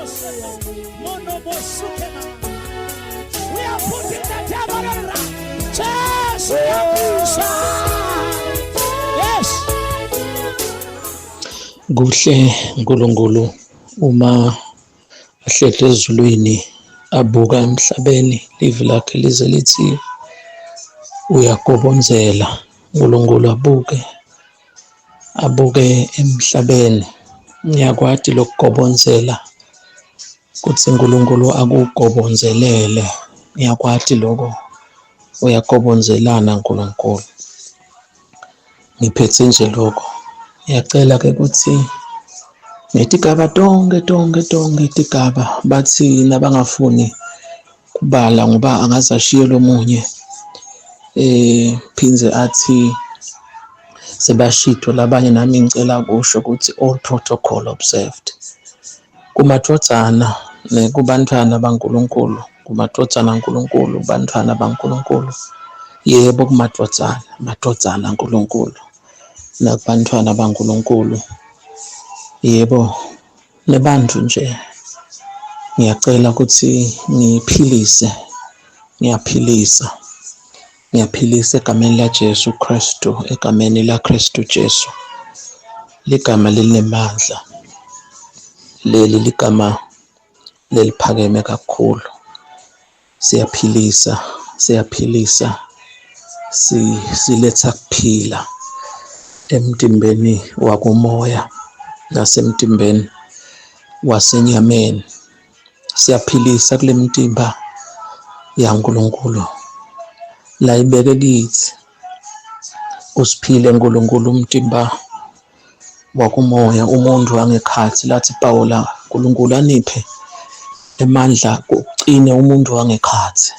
We are putting the devil on run. Jesu uyabusa. Yes. Kuhle uNkulunkulu uma ahleli ezulwini abuka emhlabeni livi lakhe lize lithi uyagobonzela uNkulunkulu abuke abuke emhlabeni ngiyakwati lokugobonzela kuthi uNkulunkulu akugobonzelele ngiyakwati lokho uyagobonzelana uNkulunkulu ngiphethe nje lokho ngiyacela ke ukuthi ngetigaba tonke tonke tonke tigaba bathi nabangafuni kubala ngoba angaze ashiye lomunye eh phindze athi sebashito labanye nami ngicela kusho ukuthi all protocol observed kumadvodzana nekubantfwana baNkulunkulu kumadvodzana aNkulunkulu bantfwana baNkulunkulu yebo kumadvodzana madvodzana aNkulunkulu nakubantfwana baNkulunkulu yebo nebantfu nje ngiyacela ukuthi ngiphilise ngiyaphilisa ngiyaphilisa egameni laJesu Kristu egameni laKristu Jesu ligama lelinemandla leli ligama leliphakeme kakhulu siyaphilisa siyaphilisa si siletha kuphila emtimbeni wakumoya nasemtimbeni wasenyameni siyaphilisa kule mtimba yaNkulunkulu la ibeke kithi usiphile uNkulunkulu umtimba wakumoya umuntu wangekhathi lathi Pawula uNkulunkulu aniphe emandla kucine umuntu wangekhathi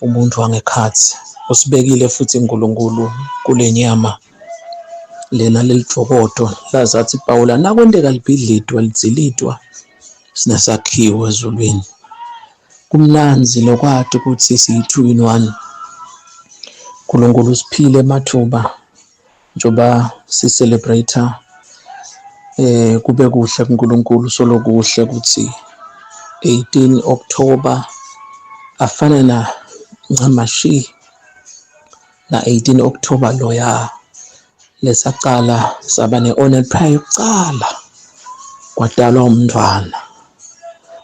umuntu wangekhathi usibekile futhi uNkulunkulu kulenyama lena lelijokodo lazathi Pawula nakwenteka libhidlidwa lidzilidwa sinesakhiwo ezulwini kumnandzi lokwati ukuthi siyi-two in one uNkulunkulu usiphile emathuba njengoba si-celebrate eh kube kuhle kuNkulunkulu solo kuhle ukuthi 18 October afana na ncamashi na 18 October loya lesacala saba ne-honor prayer yokucala kwadalwa umntwana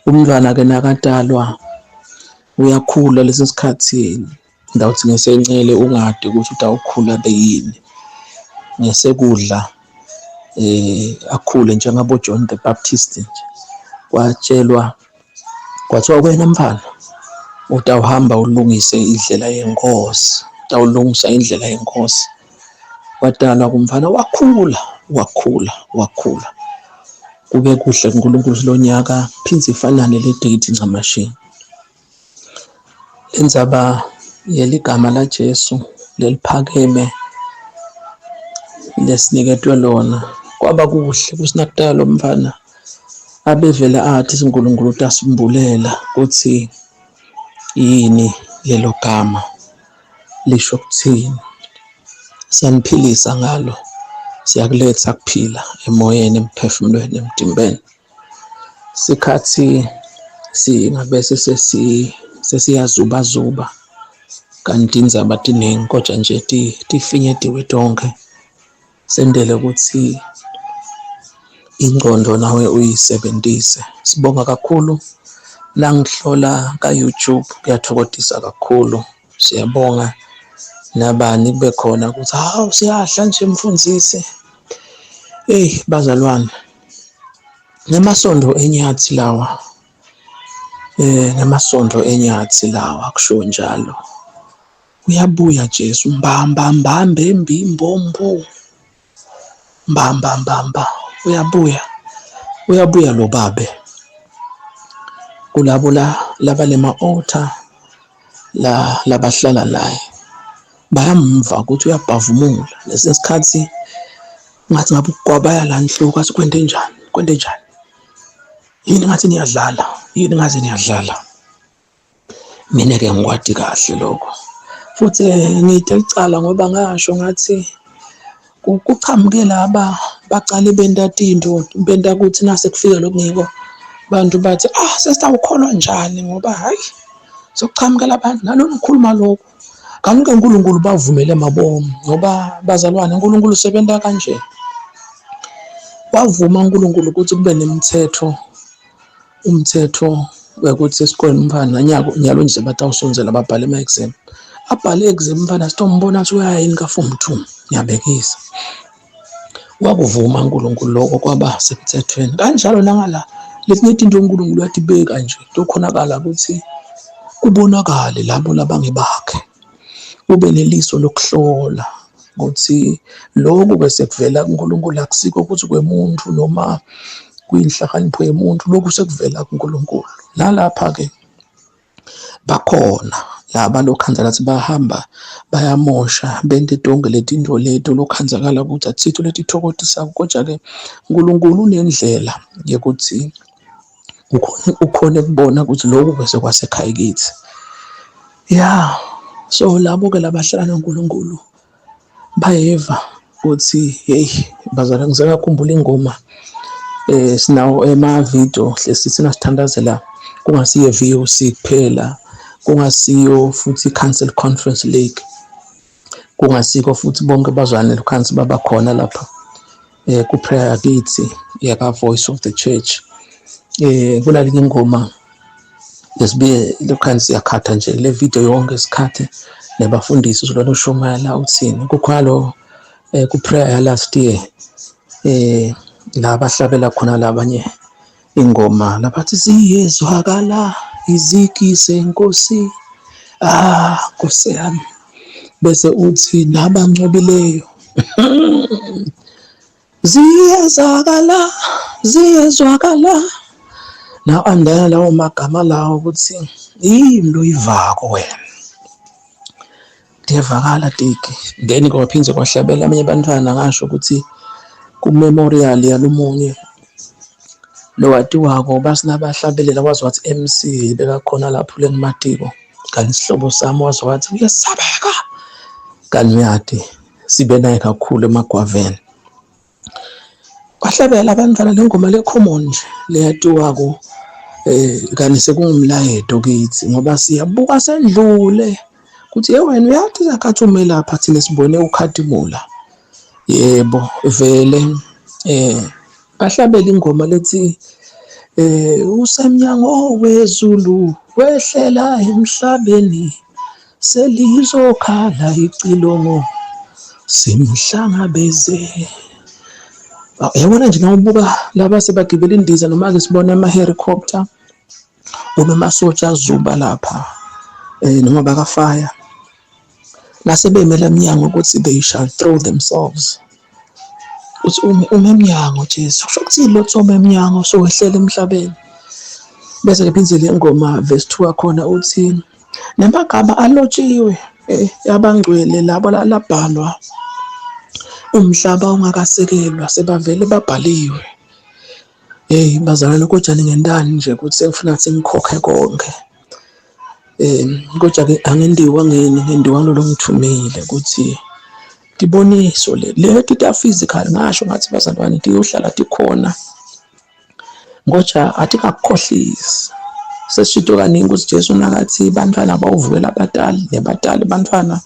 umntwana ke nakatalwa uyakhula lesi sikhathi ndawuthi ngesencele ungade ukuthi utawukhula beyini ngesekudla eh akhule njengabo John the Baptist nje kwatshelwa kwathiwa wena mfana utawuhamba ulungise indlela yenkosi utawulungisa indlela yenkosi wadalwa kumfana wakhula wakhula wakhula kube kuhle kuNkulunkulu lonyaka phindze ifanane le date ncamashi Indzaba yeligama laJesu leliphakeme lesiniketwe lona kwaba kuhle kutsi nakutala lo mfana abevele athi uNkulunkulu utasimbulela kutsi yini lelo gama lisho kuthini. Siyaniphilisa ngalo, siyakuletha kuphila emoyeni, emphefumulweni, emtimbeni. Sikhathi singabese sesi sesiyazubazuba kanti tindzaba tiningi kodwa nje tifinyetiwe tonkhe sendele ukuthi ingqondo nawe uyisebenzise. Sibonga kakhulu nangihlola ka-YouTube kuyathokozisa kakhulu siyabonga nabani kube khona ukuthi hawu siyahla nje mfundisi. Eyi bazalwane Ngamasondo enyathi lawa eh ngamasondo enyathi lawa kusho njalo uyabuya Jesu mbamba mbambe mbimbombo mbamba mbamba uyabuya uyabuya lo babe kulabo la labalema altar la labahlala naye bayamva ukuthi uyabhavumula lesinye isikhathi ngathi ngabe ugwabaya la nhloko athi kwente njani kwente njani yini ngathi niyadlala yini ngathi niyadlala mina ke ngikwati kahle lokho futhi ngide licala ngoba ngasho ngathi kuqhamuke laba baqale benta tinto benta ukuthi nase kufika lokungiko Bantu bathi ah sesitawukholwa njani ngoba hayi sokuqhamukela abantu nalona ukhuluma lokhu. Kanti-ke uNkulunkulu bavumele mabomu ngoba bazalwane uNkulunkulu usebenza kanje. Wavuma uNkulunkulu ukuthi kube nemithetho umthetho wekuthi esikoleni umfana nanyako nyalo nje batawusondzela babhale ama-exam. Abhale i-exam umfana sitombona ukuthi uyaya yini ka-form 2 ngiyabekisa. Wakuvuma uNkulunkulu lokho kwaba semthethweni. Kanjalo nangala letinye itinto uNkulunkulu uyatibeka nje tokhonakala ukuthi kubonakale labo labangebakhe. Ube neliso lokuhlola ukuthi lokhu bese kuvela kuNkulunkulu akusiko ukuthi kwemuntu noma kuyinhlakanipho yemuntu lokhu sekuvela kuNkulunkulu. Nalapha-ke bakhona laba lokhandza lathi bahamba bayamosha bente tonke letinto leto lokhandzakala ukuthi akusitho letithokotisako kodwa-ke uNkulunkulu unendlela yokuthi ukhone ukhone kubona ukuthi lokhu bese kwasekhaya kithi. Ya, so labo-ke labahlala noNkulunkulu bayeva ukuthi hey bazalwane ngize ngakhumbula ingoma eh sinawo ema-video hlezi sithina sithandazela kungasiyo VOC kuphela kungasiyo futhi Council Conference League kungasiko futhi bonke bazwane lokhansi baba khona lapha eh ku prayer kithi yaka Voice of the Church eh kunalinye ingoma lesibuye lokhansi siyakhatha nje le video yonke isikhathi nabafundisi uzolona ushumayela uthini kukhona lo eh, ku prayer last year eh la bahlabela khona labanye ingoma labathi ziyezwakala izigi zenkosi ah nkosi yami bese uthi nabancobileyo ziyezwakala ziyezwakala na andana lawo magama lawo ukuthi yini loyivako wena Kuyevakala tiki. Then kwaphinde kwahlabela abanye abantwana ngasho ukuthi ku-memorial yalomunye lowatiwako basinabahlabelela waze wathi MC bekakhona lapho lengimatiko kanti isihlobo sami waze wathi uyesabeka kanti uyati sibe naye kakhulu emagwaveni. Bahlabela abantwana le ngoma le-common nje leyatiwako eh kanti sekungumlayeto kithi ngoba siyabuka sendlule kuthi ye wena uyathi zakhathi ume lapha thina sibone ukhatimula yebo vele eh bahlabela ingoma lethi eh usemnyango wezulu wehlela emhlabeni Selizokhala icilongo simhlangabeze. Yabona nje nawubuka laba sebagibela indiza noma-ke sibona ama-helicopter uma amasotsha azuba lapha um noma bakafaya nasebemele emnyango ukuthi they shall throw themselves uthi ume ume emnyango Jesu kusho ukuthi lotho ume emnyango sowehlela emhlabeni bese ke phindze le ngoma verse 2 akhona uthi Namagama alotshiwe eh, abangcwele labo labhalwa umhlaba ungakasekelwa sebavele babhaliwe. Hey bazalwane kodwa ningentani nje ukuthi sengifuna ukuthi ngikhokhe konke. Eh kodwa ke angendiwa ngini ngendiwa ngilolo ngithumile ukuthi tiboniso le leti ta physical ngasho ngathi bazalwane tiyohlala tikhona. Ngoja atikakukhohlisi. Sesishito kaningi ukuthi Jesu nakathi bantwana bawuvukela abatali nebatali bantwana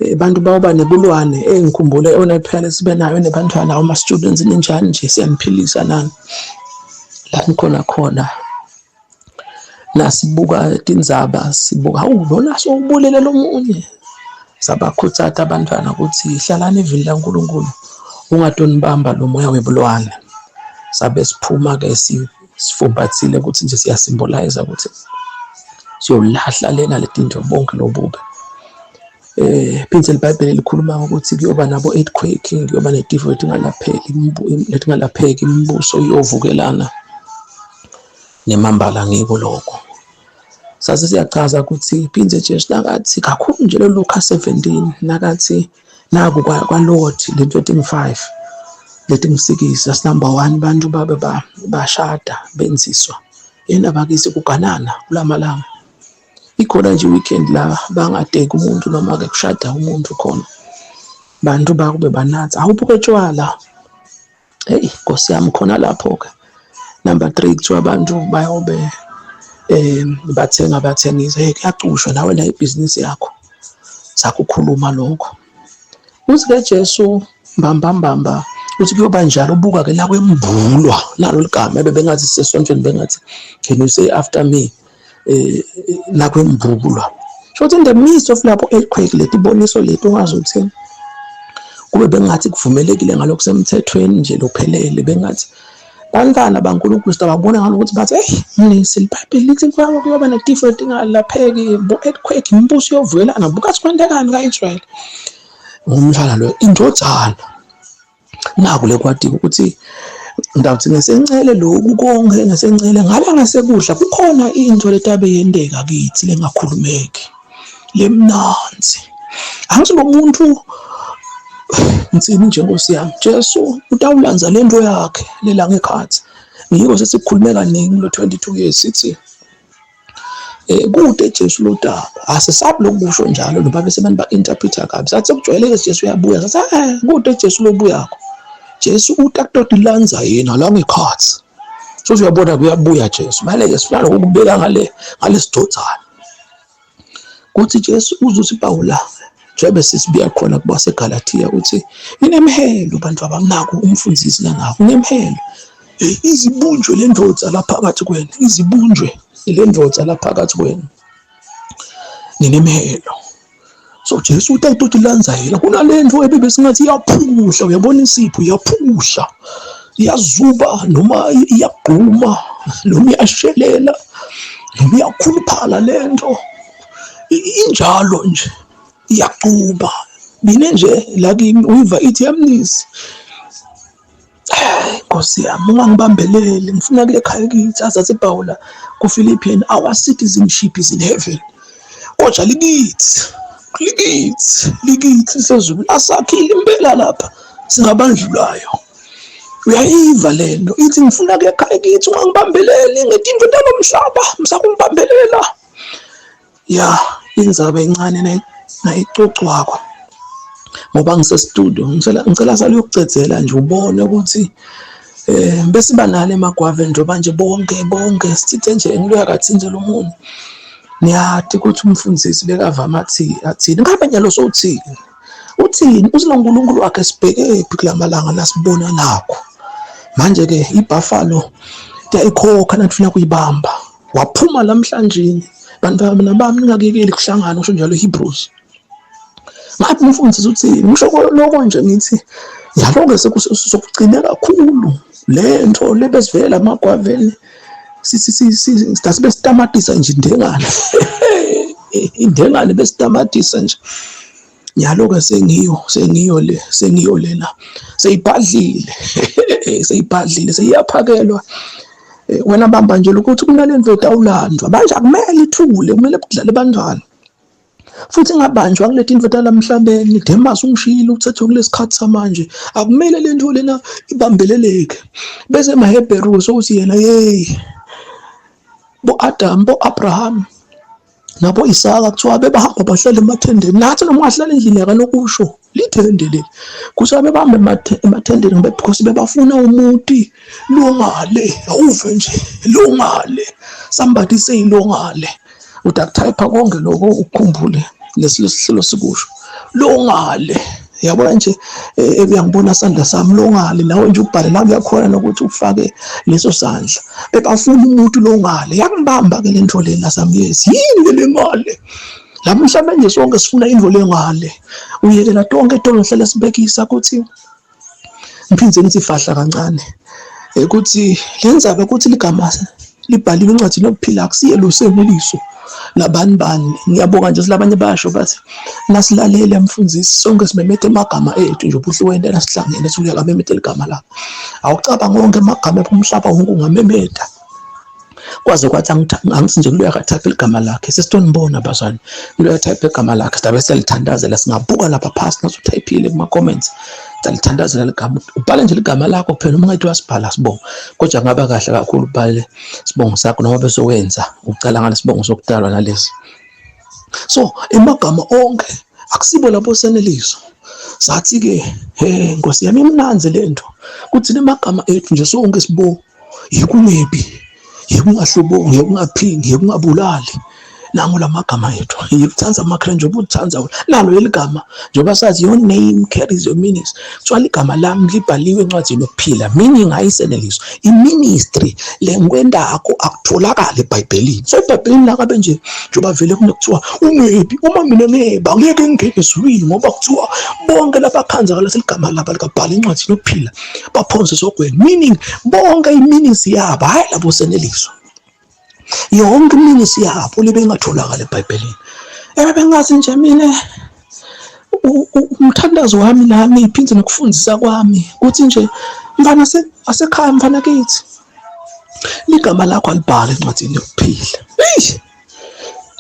eh, bantu bawuba nebulwane engikhumbule eh, eyona phela sibe nayo nebantwana uma students ninjani nje siyaniphilisa nani la nikhona khona nasibuka tindzaba sibuka hawu lona sowubulele lomunye sabakhuthatha abantwana ukuthi hlalani evini laNkulunkulu ungatonibamba lo moya webulwane sabe siphuma-ke sifumbathile ukuthi nje siyasimbolize ukuthi siyolahla lena letinto bonke lobubi eh phinde iBhayibheli likhuluma ukuthi kuyoba nabo earthquake kuyoba netifo letingalapheki letingalapheki imibuso iyovukelana nemambala ngiko lokho sase siyachaza ukuthi phinde Jesu nakathi kakhulu nje lo Luka 17 nakathi naku kwaLord lento etingu-5 letingu-6 as number 1 bantu babe bashada benziswa yena bakithi kuganana kulamalanga ikhona nje weekend la bangadeki umuntu noma ke kushada umuntu khona bantu bakube banatha awubuke tshwala Hey Nkosi yami khona lapho ke. Number 3 kuthiwa abantu bayobe bathenga bathengisa, hey kuyacushwa nawe nayo ibhizinisi yakho. Sakukhuluma lokho. Uthi-ke Jesu mbamba mbamba uthi kuyoba njalo buka ke la kwembulwa nalo ligama ebebengathi sisesontweni bengathi can you say after me eh la kwembulwa sho in the midst of lapho earthquake letiboniso leti ungazi ukuthi kube bengathi kuvumelekile ngalokho semthethweni nje lophelele bengathi bantwana baNkulunkulu sibabona ngalokuthi bathi hey mnisi libhayibheli lithi kuyoba netifo etingalapheki bo-earthquake imibuso iyovukelana bukathi kwentekani ka-Israyeli ngumdlala lo indodana naku lekwatiko ukuthi ngitawuthi ngesencele lokhu konke ngesencele ngala ngasekudla kukhona into letabe yenteka kithi lengakhulumeki lemnanzi angithi lo muntu ngitsini nje nkosi yami Jesu utawulanza lento yakhe lelanga ekhathi ngiko sesikhulume kaningi lo 22 years sithi Eh kude Jesu lodaba. Asisabi lokusho njalo noba bese abantu ba-interpreta kabi. Sathi sekujwayeleke Jesu uyabuya. Sathi eh kude Jesu lobuyakho. Jesu utakutoti lanza yena la ngekhathi. So uyabona kuyabuya Jesu. Manje ke sifuna ukubeka ngale ngalesidodzana. Kuthi Jesu uzuthi Pawula njengoba sisibuya khona kubaseGalathiya uthi inemhelo bantu abamnako umfundisi langako unemhelo eh, izibunjwe le ndoda laphakathi kwenu izibunjwe le ndoda laphakathi kwenu ninemhelo so Jesu utatuti lanza yena kunalento ebebe singathi iyaphuhla uyabona insipho iyaphuhla iyazuba noma iyagquma noma iyashelela noma iyakhuluphala lento injalo nje iyacuba mina nje la kimi uyiva ithi yamnisi Nkosi yami ungangibambeleli ngifuna kule khaya kithi azathi Pawula kuPhilippian our citizenship is in heaven kodwa likithi likithi likithi sezulu asakhile impela lapha singabandlulayo uyayiva lento ithi ngifuna ke ekhaya kithi ungangibambeleli ngetinto talomhlaba msakungibambelela Ya, indzaba incane nayicocwako ngoba ngisestudio ngicela ngicela sale uyokucedzela nje ubone ukuthi eh besiba nalo emagwaveni njengoba nje bonke bonke sithithe nje ngiluya kathinje lo muntu niyati ukuthi umfundisi bekavama athi athini ngabe nyalo sowuthini uthini uthi noNkulunkulu wakhe sibhekephi kulamalanga nasibona nakho manje ke iBuffalo iyayikhokha nathi funa kuyibamba waphuma lamhlanjeni bantwana bami ningakuyekeli kuhlangana usho njalo Hebrews ngathi umfundisi uthini ngisho lokho nje ngithi yalo-ke sokugcine kakhulu le nto le besivela amagwaveni sasibe sitamatisa nje indengane indengane besitamatisa nje nyalo-ke sengiyo sengiyo le sengiyo lena seyibhadlile seyibhadlile seyiyaphakelwa eh, wena bamba nje lokuthi kunale ndoda awulandwa manje akumele ithule kumele kudlale abantwana futhi ingabanjwa kuleti nto talamhlabeni Demas ungishiyile uthethe kulesikhathi samanje akumele le nto lena ibambeleleke bese emaHebheru sokuthi yena hey bo-Adam bo-Abraham nabo Isaka kuthiwa bebahamba bahlala emathendeni nathi noma ungahlala endlini yakanokusho lithende leli kuthiwa bebahamba emathendeni ngoba because bebafuna umuti longale awuve nje longale somebody say longale udakuthayipha konke lokho ukukhumbule lesi sihlelo sikusho longale yabona nje eh, uyangibona sandla sami longale nawe nje ubhale la kuyakhona nokuthi ufake leso sandla bebafuna umuntu longale yakubamba ke lento lena samyezi yini le ngale la mhlawumbe nje sonke sifuna into lengale uyekela tonke tono hlale sibekisa ukuthi ngiphinde ngithi fahla kancane ukuthi le ndzaba ukuthi ligama libhaliwe encwadini yokuphila akusiye luseneliso labani bani ngiyabonga nje silabanye basho bathi nasilalele mfundisi sonke simemete amagama ethu nje ubuhle wentela sihlangene suke kamemete ligama lakho awucabanga wonke amagama umhlaba wonke ungamemeta kwaze kwathi angithi nje kuloya kathapha igama lakhe sesitonibona bazali kuloya type igama lakhe sidabe siyalithandazela singabuka lapha phasi nasuthayiphile kuma-comments siyalithandazela ligama ubhale nje ligama lakho kuphela uma ungathi wasibhala sibongo kodwa ngaba kahle kakhulu ubhale sibongo sakho noma bese wenza ucala ngalesibongo sokudalwa nalesi so emagama onke akusibo lapho seneliso sathi-ke he nkosi yami imnanzi le nto kuthi nemagama ethu nje sonke sibo. Yikungebi, yikungahlubongi, yikungaphingi, yikungabulali. Nangu la magama ethu. Yikuthanda amakhala njengoba uthanda nalo leli gama njengoba sathi your name carries your meanings. Kuthiwa ligama lami libhaliwe encwadini yokuphila, meaning ayiseneliso. I-ministry le ngikwendakho akutholakali eBhayibhelini. So eBhayibhelini lakabe nje njengoba vele kunekuthiwa ungebi, uma mina ngeba angeke ngingene ezulwini ngoba kuthiwa bonke labakhanza ngalesi ligama laba likabhala encwadini yokuphila baphonse esogweni, meaning bonke iminisi yabo hhayi labo seneliso. Yonke iminisi yabo libe ingatholakala eBhayibhelini. Ebebengazi nje mina umthandazo wami nami iphinde nokufundisa kwami kuthi nje mfana asekhaya mfana kithi ligama lakho alibhale encwadini yokuphila. Eish!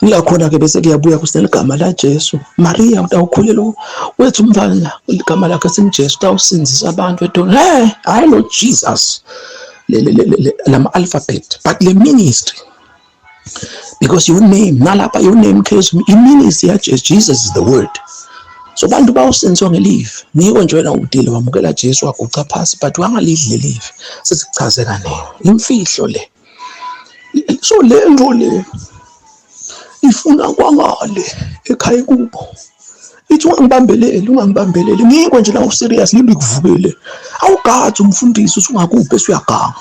Ngilakhona-ke bese kuyabuya kuseligama laJesu. Maria utawukhulelwa wethu umfana ligama lakhe singuJesu utawusindzisa abantu etoni. Hey, hayi lo Jesus lama alphabet but le ministry because your name nalapha your name carries i-ministry yaJesu. Jesus is the word. So bantu bawusindiswa ngelive. Ngiko nje wena udile wamukela Jesu waguca phasi but wangalidli lelive. Sesichaze kaningi. Imfihlo le. So le nto le ifuna kwangale ekhaya kubo. Ithi ungangibambeleli, ungangibambeleli. Ngikho nje la userious limbi kuvukele. Awugazi umfundisi usungakuphi esuyaganga.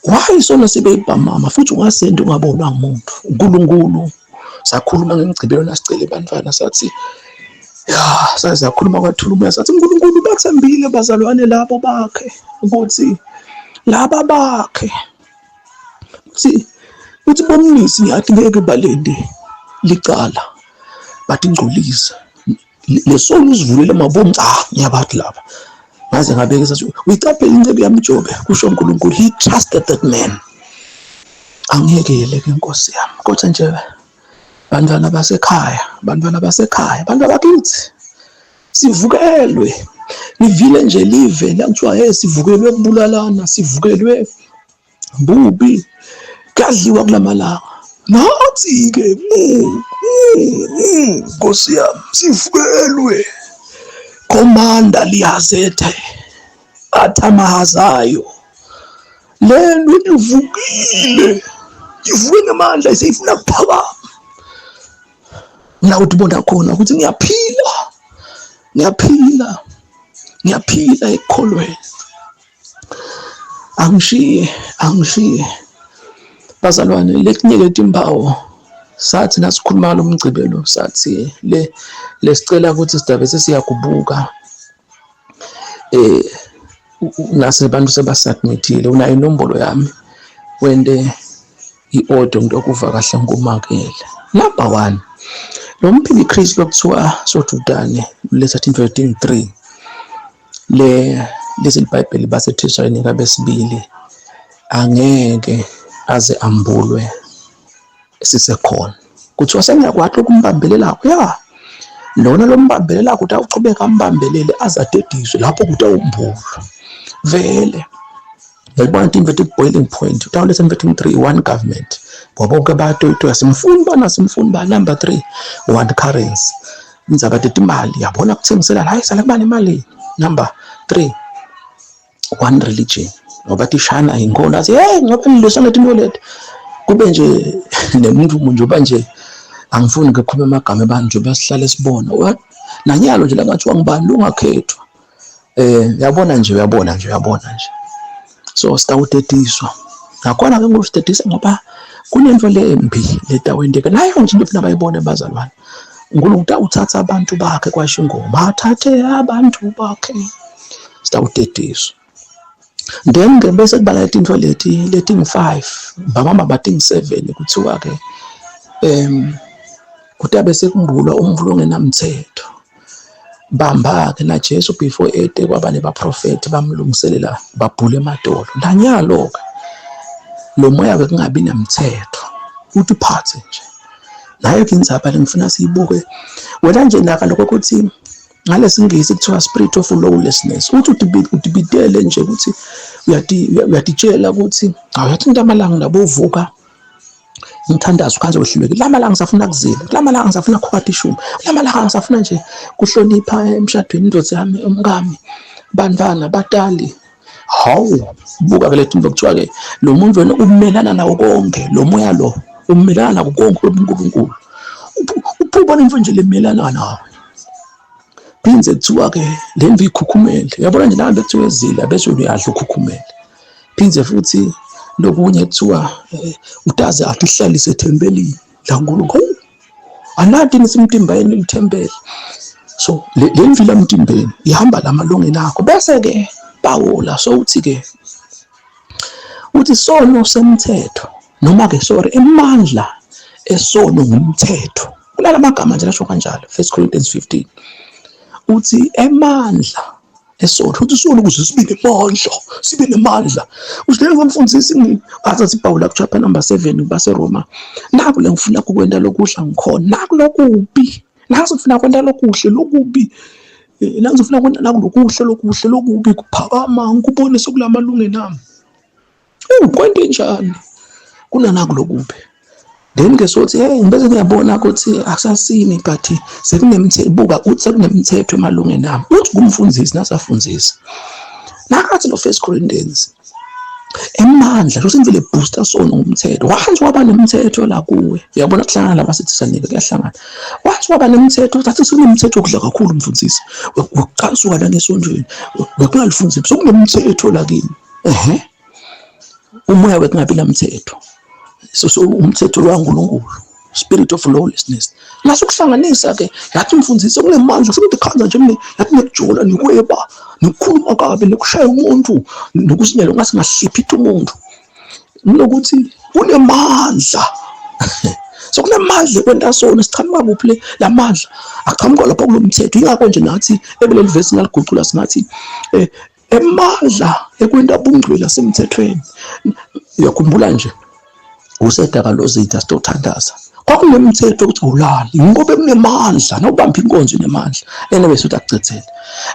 Why sona sibe ibhamama futhi ungasendi ungabonwa ngumuntu. uNkulunkulu sakhuluma ngemigcibelo nasicela ebantwana sathi ya saze sakhuluma kwathula umoya sathi uNkulunkulu bathembile bazalwane labo bakhe ukuthi laba bakhe uthi uthi bomnisi ngiyathi ngeke balende licala bathi ngcolisa lesono usivulele mabomu cha ngiyabathi lapha ngaze ngabeka sathi uyicaphela inceku yami Jobe kusho uNkulunkulu he trusted that man angiyekele ke nkosi yami kodwa nje bantwana basekhaya bantwana basekhaya bantu abakithi sivukelwe ngivile nje live la kuthiwa hey sivukelwe kubulalana sivukelwe bubi kuyadliwa kulamalanga nathi-ke nkosi yami sivukelwe komanda liyazethe athamahazayo le nto ivukile ivuke ngamandla iseyifuna kuphakama la uthi bona khona ukuthi ngiyaphila ngiyaphila ngiyaphila ekukholweni angishiye angishiye bazalwane letinye letimpawu sathi nasikhuluma ngalo mgcibelo sathi le lesicela ukuthi sidabe sesiyakubuka eh nase abantu sebasubmithile unayo inombolo yami wente i-audio ngitokuva kahle ngikumakele number 1 lo mphili Chris lokuthiwa sodudane letha 13 le lezi libhayibheli baseThesalonika besibili angeke aze ambulwe sisekhona kuthiwa sengiyakwati ukumbambelelako ya lona lombambelelako utawuchubeka ambambelele aze adediswe lapho kutawumbulwa vele ngiyayibona into inverted boiling point utawuletha inverted 3 one government ngoba bonke bayatoyitoya simfuni bana simfuni ba number 3 one currency indzaba tetimali yabona kuthengiselana hayi sale kuba nemali number 3 one religion ngoba tishana inkolo athi hey ngoba nilwisana tinto leti kube nje nemuntu njengoba nje angifuni ngikhulume amagama abantu njengoba sihlale sibona nanyalo nje langathiwa ngibani lungakhethwa eh uyabona nje uyabona nje uyabona nje so sitawudediswa nakhona ke ngosidedisa ngoba kunento lembi letawenteka nayo nje into funa bayibone bazalwane uNkulunkulu uthatha abantu bakhe kwasho ingoma athathe abantu bakhe sitawudediswa then ke bese kubala itinto leti leti ngu-5 bamama bathi ngu-7 kuthiwa ke um kutabe sekumbulwa umvulo ongenamthetho bamba-ke naJesu before ete kwaba nebaprofethi bamlungiselela babhula emadolo lanyalo-ke lo moya-ke kungabi namthetho uthi uphathe nje nayo ke indzaba le ngifuna siyibuke wena nje naka lokho ukuthi ngalesingisi kuthiwa spirit of lawlessness uthi udibitele nje ukuthi uyatitshela ukuthi awuyathi into amalanga labo uvuka umthandazo ukhanze wehlulekile la malanga ngisafuna kuzila la malanga ngisafuna kukhwata ishumi la malanga ngisafuna nje kuhlonipha emshadweni indoda yami umkami bantwana batali. Hawu, buka ke letinto kuthiwa-ke lo muntu wena umelana nawo konke lo moya lo umelana nako konke lobuNkulunkulu. Ubona into nje lemelana nawe. Phinde kuthiwa-ke le ndlu ikhukhumele. Uyabona nje nahambe kuthiwa ezila bese uyadla ukhukhumele. Phinde futhi lokunye kuthiwa eh, utaze atihlalise ethempelini laNkulunkulu. Anati nisemtimba yenu lithempeli. So le mvila emtimbeni ihamba lamalungelo akho. Bese ke Pawula so uthi ke uthi sono semthetho noma ke sorry emandla esono ngumthetho. Kulala magama nje lasho kanjalo 1 Corinthians 15. Uthi emandla esonto futhi usona ukuze sibe nemandla sibe nemandla uthi leyo ngomfundisi athi Pawula ku chapter number 7 baseRoma naku le ngifuna kukwenta lokuhle ngikhona naku lokubi naku ngifuna kwenta lokuhle lokubi eh, la ngifuna kwenta naku lokuhle lokuhle lokubi kuphakama ngikubone sekulamalungelo ami. Kwento enjani kunanaku lokubi. Then ke sothi hey ngibese ngiyabona ukuthi akusasini but sekunemthetho buka uthi sekunemthetho emalungeni ami uthi kumfundisi nasafundisa nakathi lo First Corinthians emandla lo sengivele booster sono ngumthetho wahansi waba nemthetho la kuwe uyabona kuhlangana laba sithi sanike kuyahlangana wathi waba nemthetho thathi sekunemthetho wokudla kakhulu mfundisi wokucasuka la ngesontweni wekungalifundisi sekunemthetho la kimi. Ehhe, umoya wekungabi namthetho, so so umthetho lwaNkulunkulu, spirit of lawlessness. Nasukuhlanganisa ke yathi mfundisi kunemandla sekuthi khanza nje mina yathi nekujola nekweba nekukhuluma kabi nekushaya umuntu nokusinyela ungase ngahliphitha umuntu nokuthi kunemandla. So kunemandla ekwenta sona siqhamuka kuphi le lamandla aqhamuka lapha kulomthetho. Ingakho nje nathi ebeleli vesi ngaligucula singathi eh emandla ekwenta bungcwele asemthethweni. Uyakhumbula nje usedaka lozitha sitothandaza kwakunemthetho ukuthi awulali ngoba kunemandla nawubamba inkonzo inemandla anyway sothi akuchithele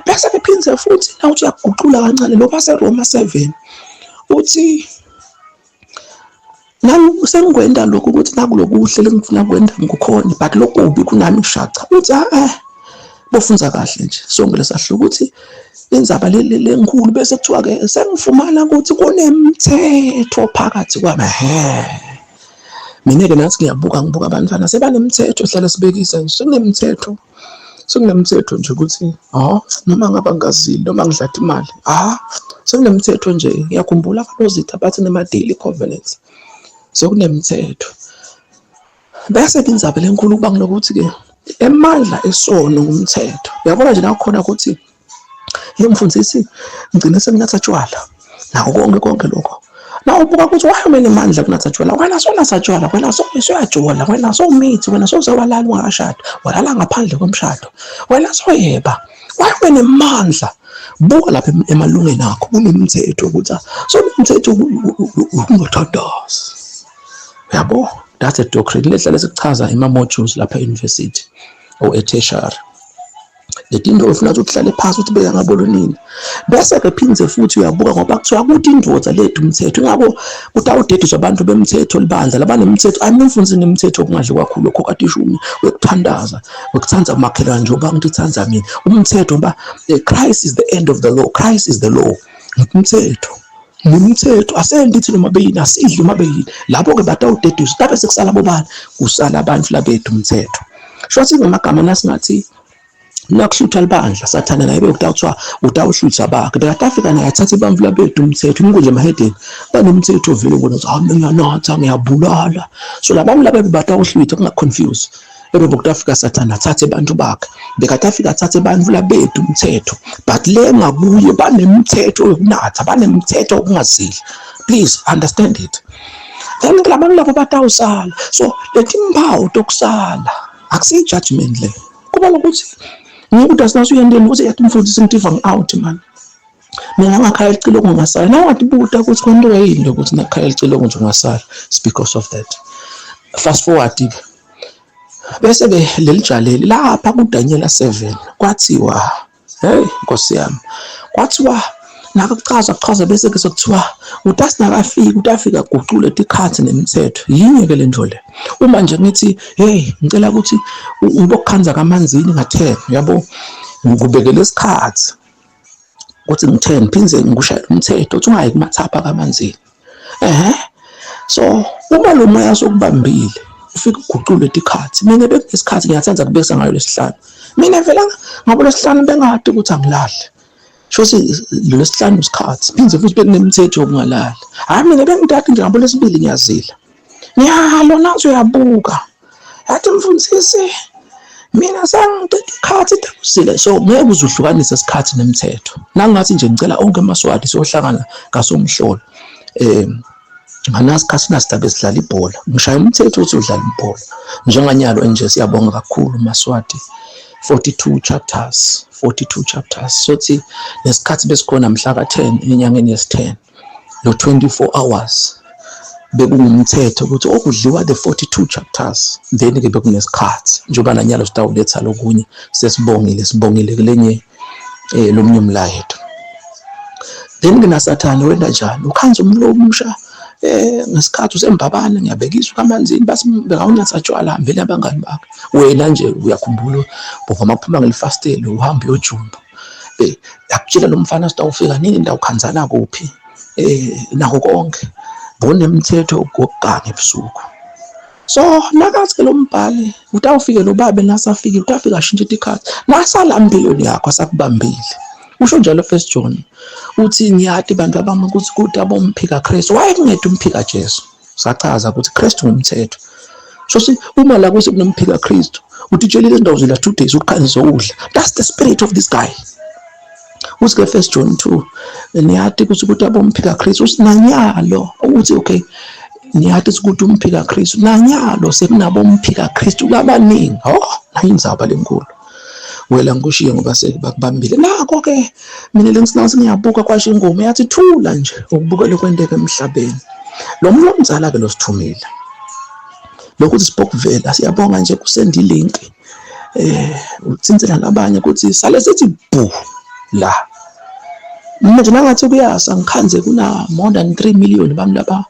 bese bephinde futhi nawuthi uyaguqula kancane lo baseRoma 7 uthi Nami sengikwenta lokhu ukuthi nakulokuhle lengifuna kwenta ngikukhona but lokubi kunami kushaca uthi eh bofunza kahle nje sonke lesahluko ukuthi indzaba lenkulu bese kuthiwa ke sengifumana ukuthi kunemthetho phakathi kwami he mina ke nathi ngiyabuka ngibuka abantwana sebanemthetho hlale sibekisa nje sekunemthetho Sekunemthetho nje ukuthi ha noma ngaba ngazili noma ngidlada imali ha sekunemthetho nje. Ngiyakhumbula abanozitha bathi nema-daily covenants, sekunemthetho. Bese-ke indzaba lenkulu kuba ngilokuthi-ke emandla esono ngumthetho. Uyabona nje nakukhona ukuthi Ye mfundisi ngigcine senginatha tshwala nako konke konke lokho. Na ubuka ukuthi wahamba nemandla kunatha tshwala wena sonatha tshwala wena soyajola wena sowumithi wena sowusewalala ungakashadi walala ngaphandle komshado wena soyeba wahamba nemandla. Buka lapha emalungeni akho kunemthetho ukuthi sonemthetho ukungathandazi. Uyabo, that's a doctrine lehlale sikuchaza ema-modules lapha e-university or e-tertiary. Letinto ufuna ukuthi uhlale phansi uthi beka ngabolo nini. Bese ke phindze futhi uyabuka ngoba kuthiwa kuthi indoda lethu umthetho ingakho kutawudediswa abantu bemthetho libandla labanemthetho animfundisi nemthetho okungadli kwakhulu lokho kade ishumi wekuthandaza wekuthanda umakhelwane njengoba ngithanda mina umthetho ngoba eh, Christ is the end of the law. Christ is the law. Umthetho nemthetho asendithi noma beyini asidli noma beyini lapho-ke batawudediswa tabe sekusala bobani kusala abantu labethu umthetho shuthi ngamagama nasingathi nakuhlutha libandla sathana naye bekutawuthiwa utawuhlutha bakhe bekatafika naye athathe ibamvu labethu umthetho inkunje emahedeni banomthetho vele bona ukuthi hawu ngiyanatha ngiyabulala so labantu laba bebatawuhlutha kungaconfuse Ebebe kutafika sathana athathe abantu bakhe bekatafika athathe abantu labethu umthetho but le ngakuye banemthetho yokunatha banemthetho wokungazili please understand it then labantu labo batawusala so leti mpawu tokusala akusiyi judgment le kuba lokuthi ngikuthi asinaso uyendeni ukuthi yathi umfundisi ngitiva ngi-out man mina ngakhala licilongo ngasala nawe watibuta ukuthi kwentiwa yini lokuthi nakhala licilongo nje ungasala it's because of that fast forward ke bese-ke leli jaleli lapha kuDanyela 7 kwathiwa hey nkosi yami kwathiwa nakakuchaza kuchaza bese-ke sekuthiwa utasinakafiki utafika gucule tikhathi nemithetho yinye-ke le nto le uma nje ngithi hey ngicela ukuthi ngibokukhanza kamanzini ngathenga yabo ngikubekele isikhathi. Ukuthi ngitheni phindze ngikushayela umthetho uthi ungayi kumathapha kamanzini. Ehhe. So uma lo moya sokubambile ufike uguqule tikhathi. Mina bekunesikhathi ngiyathanda kubekisa ngayo lesihlanu. Mina vele ngabo lesihlanu bengade ukuthi angilale. Sho lesihlanu isikhathi phindze futhi bekunemithetho yokungalali. Hayi mina bengidade nje ngabo lesibili ngiyazila. Nyalo nazo uyabuka. Yathi mfundisi mina sengiqeda ikhathi idabusile so ngeke uze uhlukanise isikhathi nemithetho. Nangathi nje ngicela onke amaswati siyohlangana kasomhlolo. Eh nganasikhathi nasidaba sidlala ibhola. Ngishaya umthetho ukuthi udlala ibhola. Njenganyalo nje siyabonga kakhulu Maswati. 42 chapters 42 chapters sothi lesikhathi besikhona mhla ka-10 enyangeni yesi-10 lo 24 hours bekungumthetho ukuthi okudliwa the 42 chapters then ke bekunesikhathi njengoba nanyalo sitawuletha lokunye sesibongile sibongile kulenye eh lomnye umlayeto then ke nasathane wenda njani ukhanza umlomo umsha eh ngesikhathi usembabane ngiyabekiswa kamanzini basi bekawunatha tshwala hambele abangani bakhe wena nje uyakhumbula bovama kuphuma ngelifasteli uhamba uyojumba eh yakutshela lo mfana sitawufika nini ndawukhanzana kuphi eh nako konke bonemthetho wokuganga ebusuku so nakathi ke lo mbhali utawufike lo babe nasafikile utafika ashintshe itikhathi nasala empilweni yakho asakubambile usho njalo first John uthi ngiyati bantu abami ukuthi kude abomphika Kristu wayekungede umphika Jesu sachaza ukuthi Kristu ngumthetho so si uma la kuthi kunomphika Kristu utitshelile izindawo zila 2 days uqhanise ukudla that's the spirit of this guy uthi ke first John 2 niyati ukuthi ukuthi abomphika Kristu usinanyalo ukuthi okay niyati ukuthi umphika Kristu nanyalo sekunabomphika Kristu labaningi oh nayindzaba lenkulu wela ngikushiye ngoba sekubakubambile nako ke mina lengisinasi ngiyabuka kwasho ingoma yathi thula nje ukubukela okwenteka emhlabeni lo muntu omzala ke losithumile lokhu sibokuvela siyabonga nje kusend ilink eh uthintsela nabanye ukuthi sale sithi bu la mina nje nangathi kuyasa ngikhanze kuna more than 3 million bami laba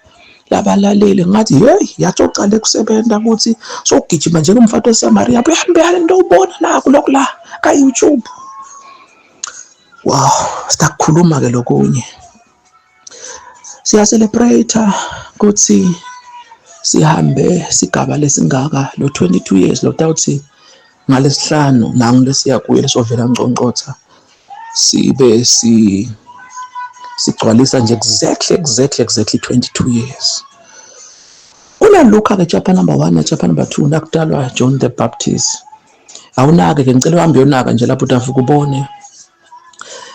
labalaleli ngathi hey yathi oqale kusebenza ukuthi sogijima njengomfati weSamaria buhambe lento ubona naku lokhu la ka YouTube wow sitakukhuluma ke lokunye siya celebrate ukuthi sihambe sigaba lesingaka lo 22 years lo tawuthi ngalesihlanu nangu lesiya kuye lesovela ngqongqotha sibe si sigcwalisa nje exactly exactly exactly 22 years kunaluka ke chapter number 1 na chapter number 2 nakudalwa John the Baptist awunake ke ngicela uhambe uyonaka nje lapho utafuka ubone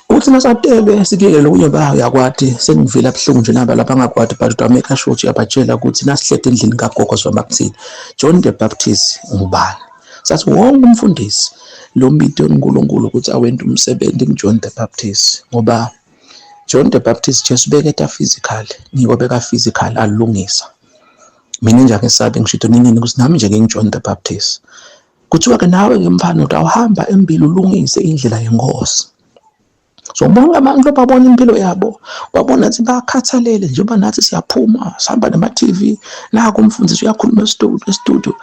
uthi nasatelwe sikuyeke lokunye ba uyakwati sengivela buhlungu nje naba lapha angakwati but utameka sure ukuthi uyabatshela ukuthi nasihlede endlini kagogo sihamba kuthini John the Baptist ngubani sathi wonke umfundisi lo mbito uNkulunkulu ukuthi awente umsebenzi kuJohn the Baptist ngoba John the Baptist Jesu beketa physical ngiko beka physical alungisa mina nje angesabi ngisho nini ukuthi nami nje nginguJohn the Baptist kuthiwa ke nawe ke mfana utawuhamba embili ulungise indlela yenkosi so bonke abantu babona impilo yabo babona ukuthi bakhathalele njengoba nathi siyaphuma sihamba nama-TV naku umfundisi uyakhuluma estudio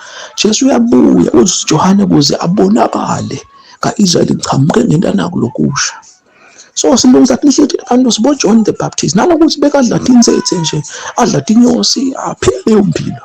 Jesu uyabuya uthi Johane kuze abonakale ka-Israyeli ngichamuke ngento anaku lokusha so silungisa kuhleti abantu sibo John the Baptist nalokuthi bekadla tintsetse nje adla tinyosi aphila leyo mpilo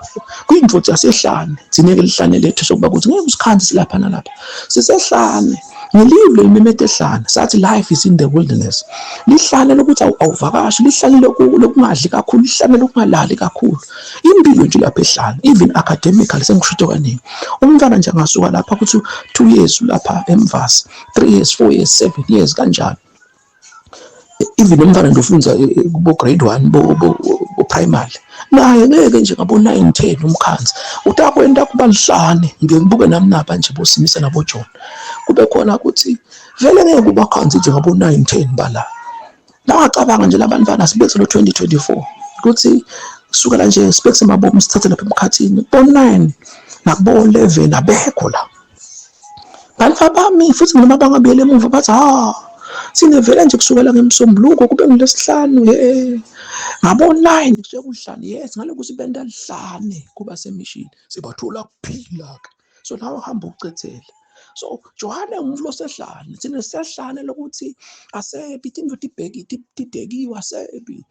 kuyindvodza yasehlane thina ke lihlane lethu sokuba ukuthi ngeke usikhanze silapha nalapha sisehlane ngelive limemete ehlane sathi life is in the wilderness lihlane lokuthi awuvakashi lihlane lokungadli kakhulu lihlane lokungalali kakhulu impilo nje lapha ehlane even academically sengishuto kaningi umntwana nje angasuka lapha kuthi 2 years lapha emvasi 3 years 4 years 7 years kanjalo even umntwana nje ufunza eh, eh, kubo grade 1 bo bo primary naye ngeke nje ngabo 9 10 umkhanzi utakwenda kuba lihlane ngeke ngibuke nami napa nje bosimisa nabo John kube khona ukuthi vele ngeke kubakhanzi nje ngabo 9 10 bala Nawacabanga nje labantwana sibethe lo 2024 ukuthi kusukela nje sibethe mabomu sithathe lapha emkhathini kubo 9 nakubo 11 abekho la bantu abami futhi noma bangabuyela emuva bathi ha sine vele nje kusukela ngemsombuluko kube ngilesihlanu ye ngabo 9 kusuke kuhlanu yes ngalokhu sibenda lihlane kuba semishini sibathola kuphila ke so nawe hamba ucethele. So Johane umvulo sehlane, thina sehlane lokuthi asebi tintfo tibheki tidekiwe asebi.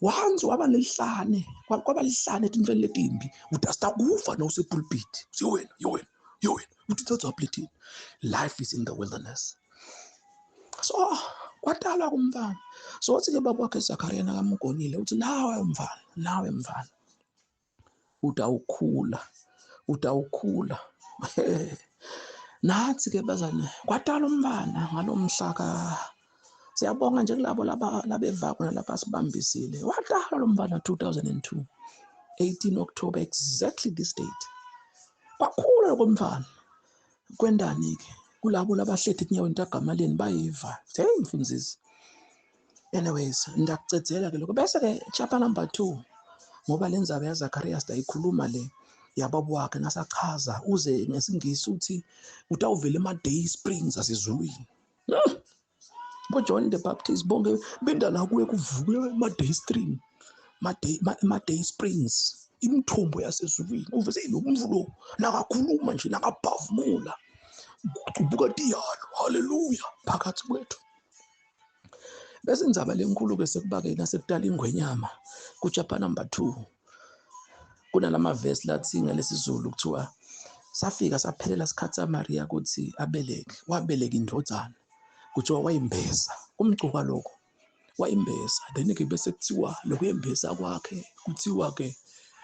Once waba nelihlane, kwaba lihlane etintfweni letimbi, utasta kufa nawusepulpit. Siwena, yowena, yowena, uthi thatha plethini. Life is in the wilderness. So kwatalwa kumfana. So wathi ke baba wakhe Zakaria nakamgonile uthi nawe mfana, nawe mfana. Utawukhula, utawukhula. Nathi ke bazane kwatalwa umfana ngalomhla ka siyabonga nje kulabo laba labeva khona lapha sibambisile. Watalwa lo mfana 2002 18 October, exactly this date. Kwakhula lo mfana. Kwendani ke kulabo labahlethi etinyaweni tagamaleni bayiva. Hey mfundisi. Anyways, ndakucedzela ke lokho. Bese ke chapter number 2 ngoba le ndzaba yaZacharias ayikhuluma le yababa wakhe nasachaza uze ngesingisi uthi utawuvela ema-day springs asezulwini. Bo John the Baptist bonke bendala kuye kuvuke ema-day stream, ma-day springs, imithombo yasezulwini. Uvese lo mvulo nakakhuluma nje nakabhavumula kucubuka tiyalo. Haleluya phakathi kwethu. Bese indzaba lenkulu ke sekuba-ke nasekutala ingwenyama ku-chapter number 2 kunalama verse lathi ngalesizulu kuthiwa safika saphelela isikhathi saMaria ukuthi abeleke, wabeleka indodana, kuthiwa wayimbesa. Kumcuka lokho, wayimbesa. Then ke bese kuthiwa lokuyembesa kwakhe kuthiwa ke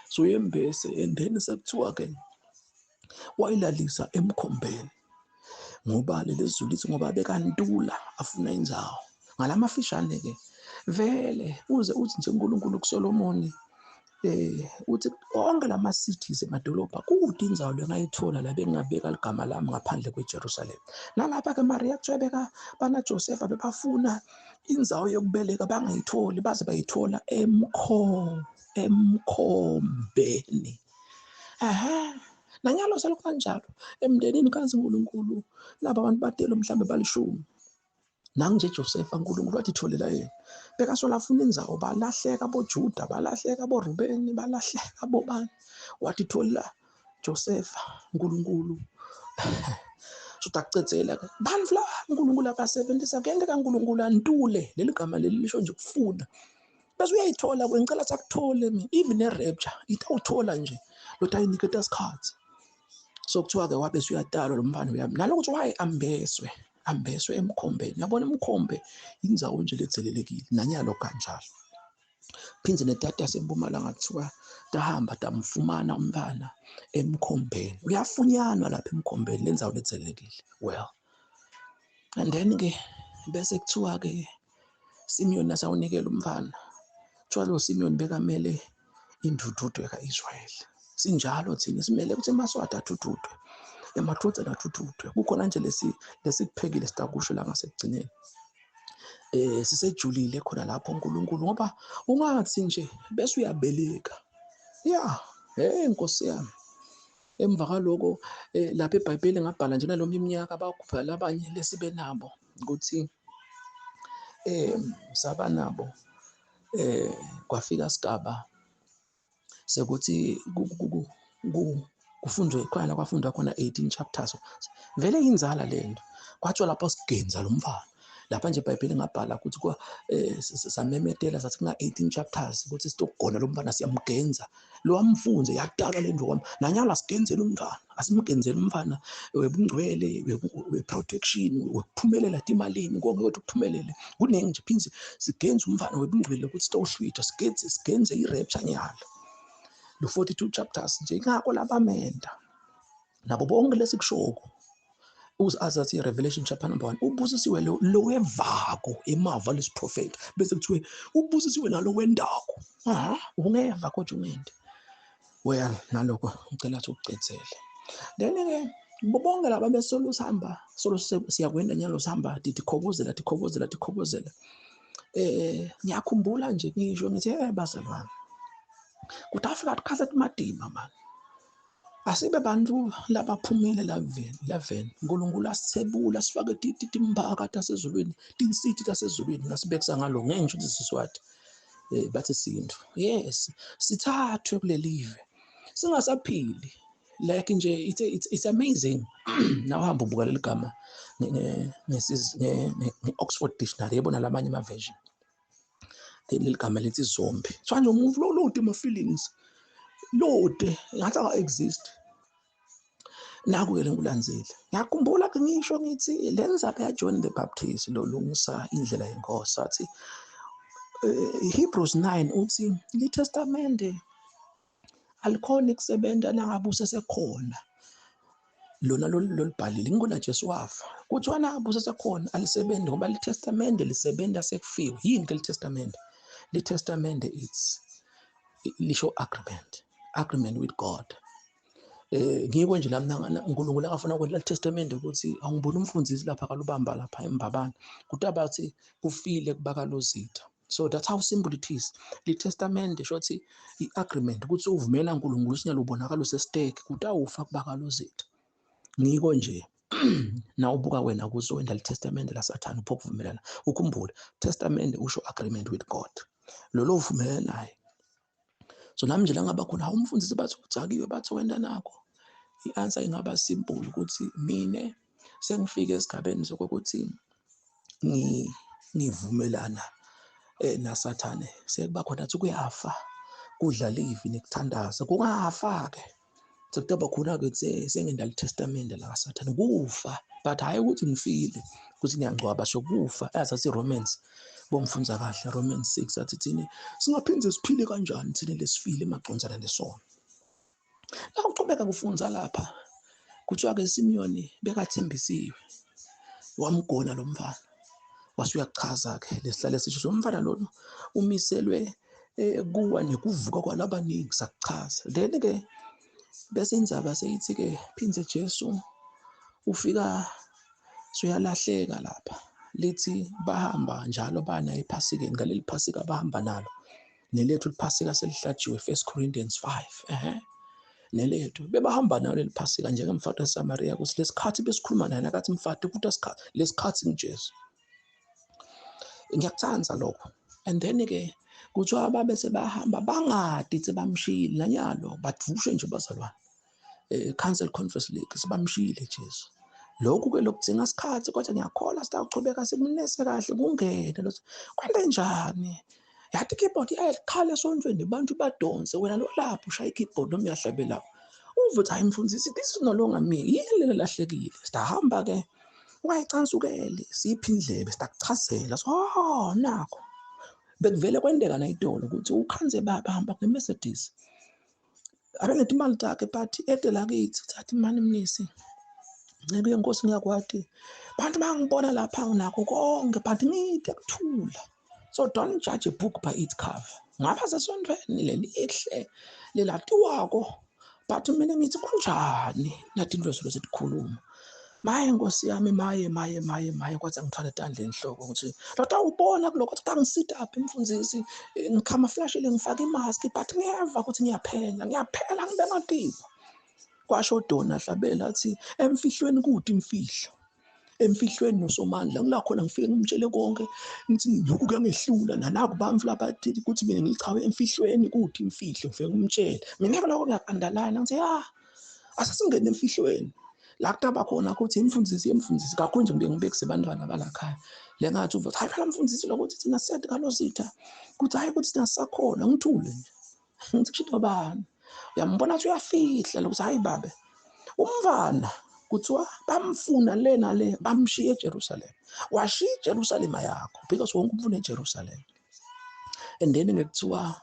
so yembese, and then sekuthiwa ke wayilalisa emkhombeni ngoba leli zulu lithi ngoba bekantula afuna indzawo. Ngalamafishane ke vele uze uthi nje uNkulunkulu kuSolomoni uthi onke lama cities emadolobha kude indzawo lengayithola la bengingabeka ligama lami ngaphandle kweJerusalem. Nalapha ke Maria kuthiwa beka bana Josepha bebafuna indzawo yokubeleka bangayitholi, baze bayithola emkhombeni. Aha, nanyalo selokhu kanjalo emndenini kazi uNkulunkulu laba bantu badelo mhlambe balishumi. Nangu nje Josepha uNkulunkulu wathi tholela yena. Bekasola afuna indzawo, balahleka boJuda, balahleka boRubeni, balahleka bobani. Wathi tholela Josepha uNkulunkulu. So takucedzela ke bantfu laba uNkulunkulu abasebenzisa kuyenteka uNkulunkulu antule leli gama leli lisho nje kufuna. Bese uyayithola ke ngicela sakuthole mina even ne-rapture itawuthola nje lo tayiniketa isikhathi. So kuthiwa ke wabe uyatalwa lo mfana uyami nalokuthi waye ambeswe ambeswe emkhombeni. Yabona umkhombe indzawo nje lethelelekile nanyalo kanjalo. Phindze netata yasempumalanga kuthiwa tahamba tamfumana umntwana emkhombeni. Uyafunyanwa lapha emkhombeni lendzawo lethelelekile. Well, and then ke bese kuthiwa ke Simeon nasawunikela umfana. Kuthiwa lo Simeon bekamele indududo kaIsrael. Sinjalo thina simele ukuthi emaswati athududwe, emadvodzana athududwe. Kukhona nje lesi lesikuphekile sitakusho la ngasekugcineni. Sisejulile khona lapho uNkulunkulu ngoba ungathi nje bese uyabeleka. Yeah, hey Nkosi yami. Emva kwaloko lapha eBhayibheli ngabhala nje naloma iminyaka abakhupha labanye lesibe nabo ukuthi saba nabo kwafika sigaba sekuthi kufundwe khona kwafundwa khona 18 chapters. Vele inzala lento. Kwathiwa lapho sigenza lo mfana. Lapha nje iBhayibheli ngabhala ukuthi kwa samemetela sathi kuna 18 chapters ukuthi sitokugona lo mfana siyamgenza. Lo amfunze yadala le nto kwami. Nanyalo asigenzele umntwana, asimgenzele umfana webungcwele, we-protection, wekuphumelela timalini, konke kodwa kuphumelele. Kuningi nje phindze sigenze umfana webungcwele ukuthi sitowuhlwitha, sigenze i-rapture nyalo. Lo 42 chapters nje ingakho labamenda. Nabo bonke lesikushoko. Uzathi Revelation chapter number 1 ubusisiwe lo wevako emava lesiprofeti bese kuthiwe ubusisiwe nalo wendako. Aha, ungeva kodwa ungende. Well, naloko ngicela ukuthi ukucedzele. Then ke bonke laba besolo sihamba, solo siyakwenda nyalo sihamba tikhobozela tikhobozela tikhobozela. Ngiyakhumbula nje ngisho ngithi bazalwane. Kuthi afika khathi emadima man. Asibe bantu labaphumile laveni. uNkulunkulu asithebula sifake timphaka tasezulwini, tinsiti tasezulwini ngasibekisa ngalo ngeke ngisho ukuthi siswati. Bathi sintu. Yes, sithathwe kulelive. Singasaphili. Like nje it's amazing. Nawuhamba ubuka leli gama nge-Oxford Dictionary, yebona lamanye ama-version, leli gama lithi zombie. So nje umuntu lo lode ama-feelings lode ngathi aka-exist. Naku-ke lengikulandzile, ngiyakhumbula-ke ngisho ngithi le ndzaba ya-John the Baptist lo lungisa indlela yenkosi, athi Hebrews 9 uthi litestamente alikhoni kusebenza nangabe usesekhona lona lolibhalile. Ngikona Jesu wafa, kuthiwa nangabe usesekhona alisebenzi ngoba litestamente lisebenza sekufiwe. Yini ke litestamente? Litestamente it's lisho agreement, agreement with God. Ngiko nje la mina uNkulunkulu akafuna ukwenza testament ukuthi angibona umfundisi lapha kalubamba lapha embabane kutabathi kufile kubakalozitha. So that's how simple it is. Le testament shothi i-agreement ukuthi uvumela uNkulunkulu sinyalo ubonakala usestake kutawufa kubakalozitha. Ngiko nje na ubuka wena ukuze wenda le testament la Sathane upho kuvumelana. Ukhumbule testament usho agreement with God, lo uvumelana naye. So nami nje la ngaba khona awumfundisi bathi udzakiwe bathi wenda nakho, i-answer ingaba simple ukuthi mine sengifike esigabeni sokuthi ngivumelana naSathane. Sekuba khona athi kuyafa kudla livi nekuthandaza kungafa ke sekutoba khona ke sengenda litestament la kaSathane kufa, but hayi ukuthi ngifile ukuthi ngiyangcwaba, so kufa. Asathi Romans bomfunza kahle Romans 6 athi thini singaphinde siphile kanjani thina lesifile emacondzana nesono. La uqhubeka kufunza lapha kuthiwa ke Simeon bekathembisiwe wamgona lo mfana, wase uyachaza ke lesihlale sisho somfana lona umiselwe kuwa nekuvuka kwalabaningi, sakuchaza. Then ke bese indzaba seyithi ke phindze Jesu ufika suyalahleka lapha, lithi bahamba njalo bana ePhasikeni, ngaleli Phasika bahamba nalo nelethu liphasika selihlatshiwe 1 Corinthians 5 nelethu bebahamba nalo leli Phasika njengemfati waseSamaria ukuthi lesikhathi besikhuluma naye nakathi mfati ukuthi asikhathi lesikhathi ngiJesu. Ngiyakuthanda lokho. And then ke kuthiwa babe sebahamba bangadi sebamshiyile nanyalo badvushe nje bazalwane Council Conference League sibamshiyile Jesu. Lokhu ke lokudzinga isikhathi, kodwa ngiyakholwa sitawuchubeka sikunese kahle kungene lo kwente njani. Yathi keyboard iyakhala esontweni abantu badonse, wena lo lapho ushaya i-keyboard noma uyahlabela uve uthi hayi mfundisi this is no longer me, yini le lahlekile. Sitahamba ke ungayicansukeli, siphi indlebe sitakuchazela. So oh nakho bekuvele kwenteka nayitolo ukuthi ukhanze baba hamba nge-Mercedes abenethi imali takhe but ede lakithi thatha imali mnisi ncebe yenkosi ngiyakwati bantu bangibona lapha nginakho konke but ngide kuthula. So don't judge a book by its cover. Ngapha sesontweni lelihle lelatiwako but mina ngithi kunjani nathi into lezo setikhuluma. Maye nkosi yami, maye maye maye maye, kwathi angithwala etandla enhloko ukuthi lota ubona kuloko ukuthi angisita apha imfundisi ngicamouflage ngifake imask but ngiyeva ukuthi ngiyaphela ngiyaphela ngibe ngadiwa. Kwasho Dona Hlabela athi emfihlweni kude imfihlo, emfihlweni nosomandla ngila khona ngifike ngimtshele konke ngithi lokhu kuyangehlula nanaku bamfu lapha ukuthi mina ngichawe emfihlweni kude imfihlo ngifike ngimtshele mina lokho ngiyakandelana ngithi ya asasingene emfihlweni la kutaba khona ukuthi imfundisi yemfundisi kakhulu nje ngibe ngibekise abantwana balakhaya le ngathi uvuthi hayi phela mfundisi lokuthi thina siyathi kalositha kuthi hayi ukuthi thina sisakhona ngithule nje ngithi kusho bani uyambona ukuthi uyafihla lokuthi hayi babe umfana kuthiwa bamfuna le nale bamshiya eJerusalem, washiya iJerusalem yakho because wonke umfuna eJerusalem. And then ngekuthiwa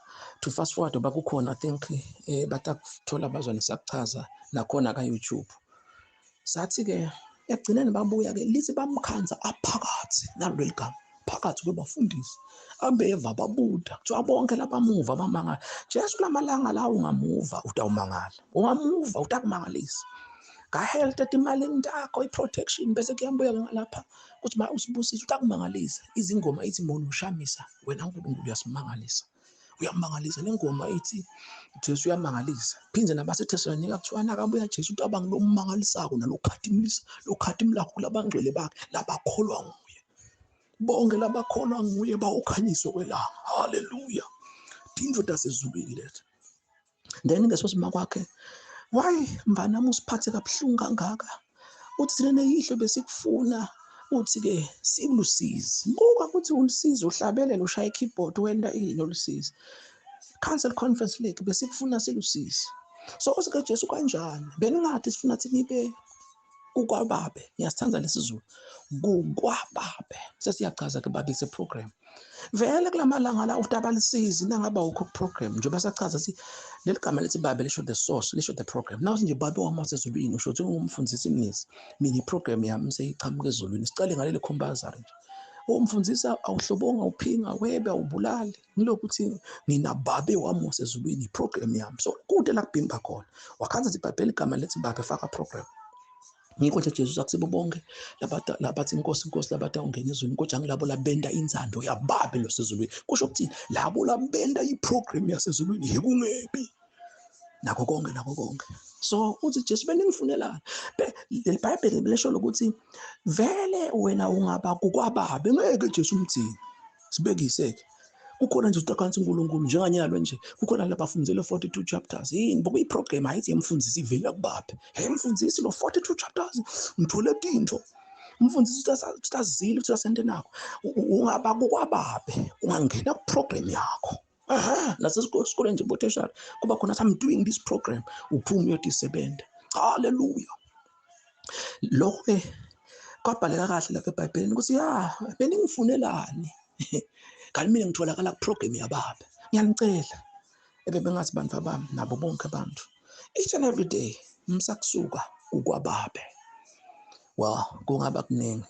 to fast forward ngoba kukhona I think batakuthola bazwane sakuchaza nakhona ka YouTube. Sathi ke ekugcineni babuya ke lithi bamkhanza aphakathi nalo ligama phakathi kwebafundisi abeva babuda kuthiwa bonke labamuva bamangala. Jesu kulamalanga la ungamuva utawumangala, ungamuva utakumangalisa. Ngahealth etimalini takho i-protection bese kuyabuya ngalapha ukuthi ma usibusise utakumangalisa. Izingoma ithi mona ushamisa wena uNkulunkulu uyasimangalisa, uyamangalisa. Le ngoma ithi Jesu uyamangalisa. Phinde nabaseThesalonika kuthiwa nakabuya Jesu utabanga lomangalisako nalokhatimlisa lokhatimlakho kulabangcwele bakhe labakholwa nguye, bonke labakholwa nguye bawukhanyiswe kwelanga. Haleluya, tindlu tasezulwini lethu. Then ngesosima kwakhe Why mnganami usiphathe kabuhlungu kangaka? Uthi thina neyihlo besikufuna, uthi-ke sikulusizi. Buka ukuthi ulusizi, uhlabelela, ushaya i-keyboard, wenta ini olusizi. Council Conference League besikufuna silusizi. So uthi-ke Jesu kanjani? Beningathi sifuna thi nibe kukwababe. Ngiyasithanda lesiZulu. Kukwababe. Sesiyachaza ke babe se program. Vele kulamalanga la utabalisizi nangaba ukho program njengoba sachaza si leli gama lethi babe lisho the source, lisho the program. Naw nje babe wami wasezulwini usho ukuthi ungumfundisi mnisi. Mina iprogram yami seyiqhamuka ezulwini. Sicale ngaleli compulsory nje. Umfundisa awuhlobonga, uphinga, webe, awubulali. Ngilokuthi ngina babe wami wasezulwini iprogram yami. So kude la kubhimba khona. Wakhanza ukuthi iBhayibheli igama lethi babe faka program. Ngikho nje Jesu akusibo bonke labathi inkosi inkosi labathi awungena ezulwini, kodwa ngilabo labenda inzando yababe losezulwini. Kusho ukuthi labo labenda iprogram yasezulwini yikungebi nakho konke nakho konke. So uthi Jesu beningifunelana. Leli Bhayibheli lisho ukuthi vele wena ungaba kukwababe ngeke Jesu umthini. Sibekise ke. Kukhona nje utakhansi uNkulunkulu njenganyalo nje kukhona labafundzele 42 chapters yini bokuyiprogram ayithi yemfundisi ivela kubabe. Hey mfundisi lo 42 chapters ngithole tintfo. Umfundisi utazile uthi asente nako. Ungaba kukwababe ungangena kuprogram yakho. Aha, nasesikoleni nje botheshara kuba khona I'm doing this program uphuma uyotisebenza. Hallelujah. Lokho ke kwabhaleka kahle lapha eBhayibhelini ukuthi ya beningifunelani kanti mina ngitholakala kuprogram yababa. Ngiyanicela ebebengathi bantu abami nabo bonke abantu each and every day msakusuka kukwababe. Well, kungaba kuningi.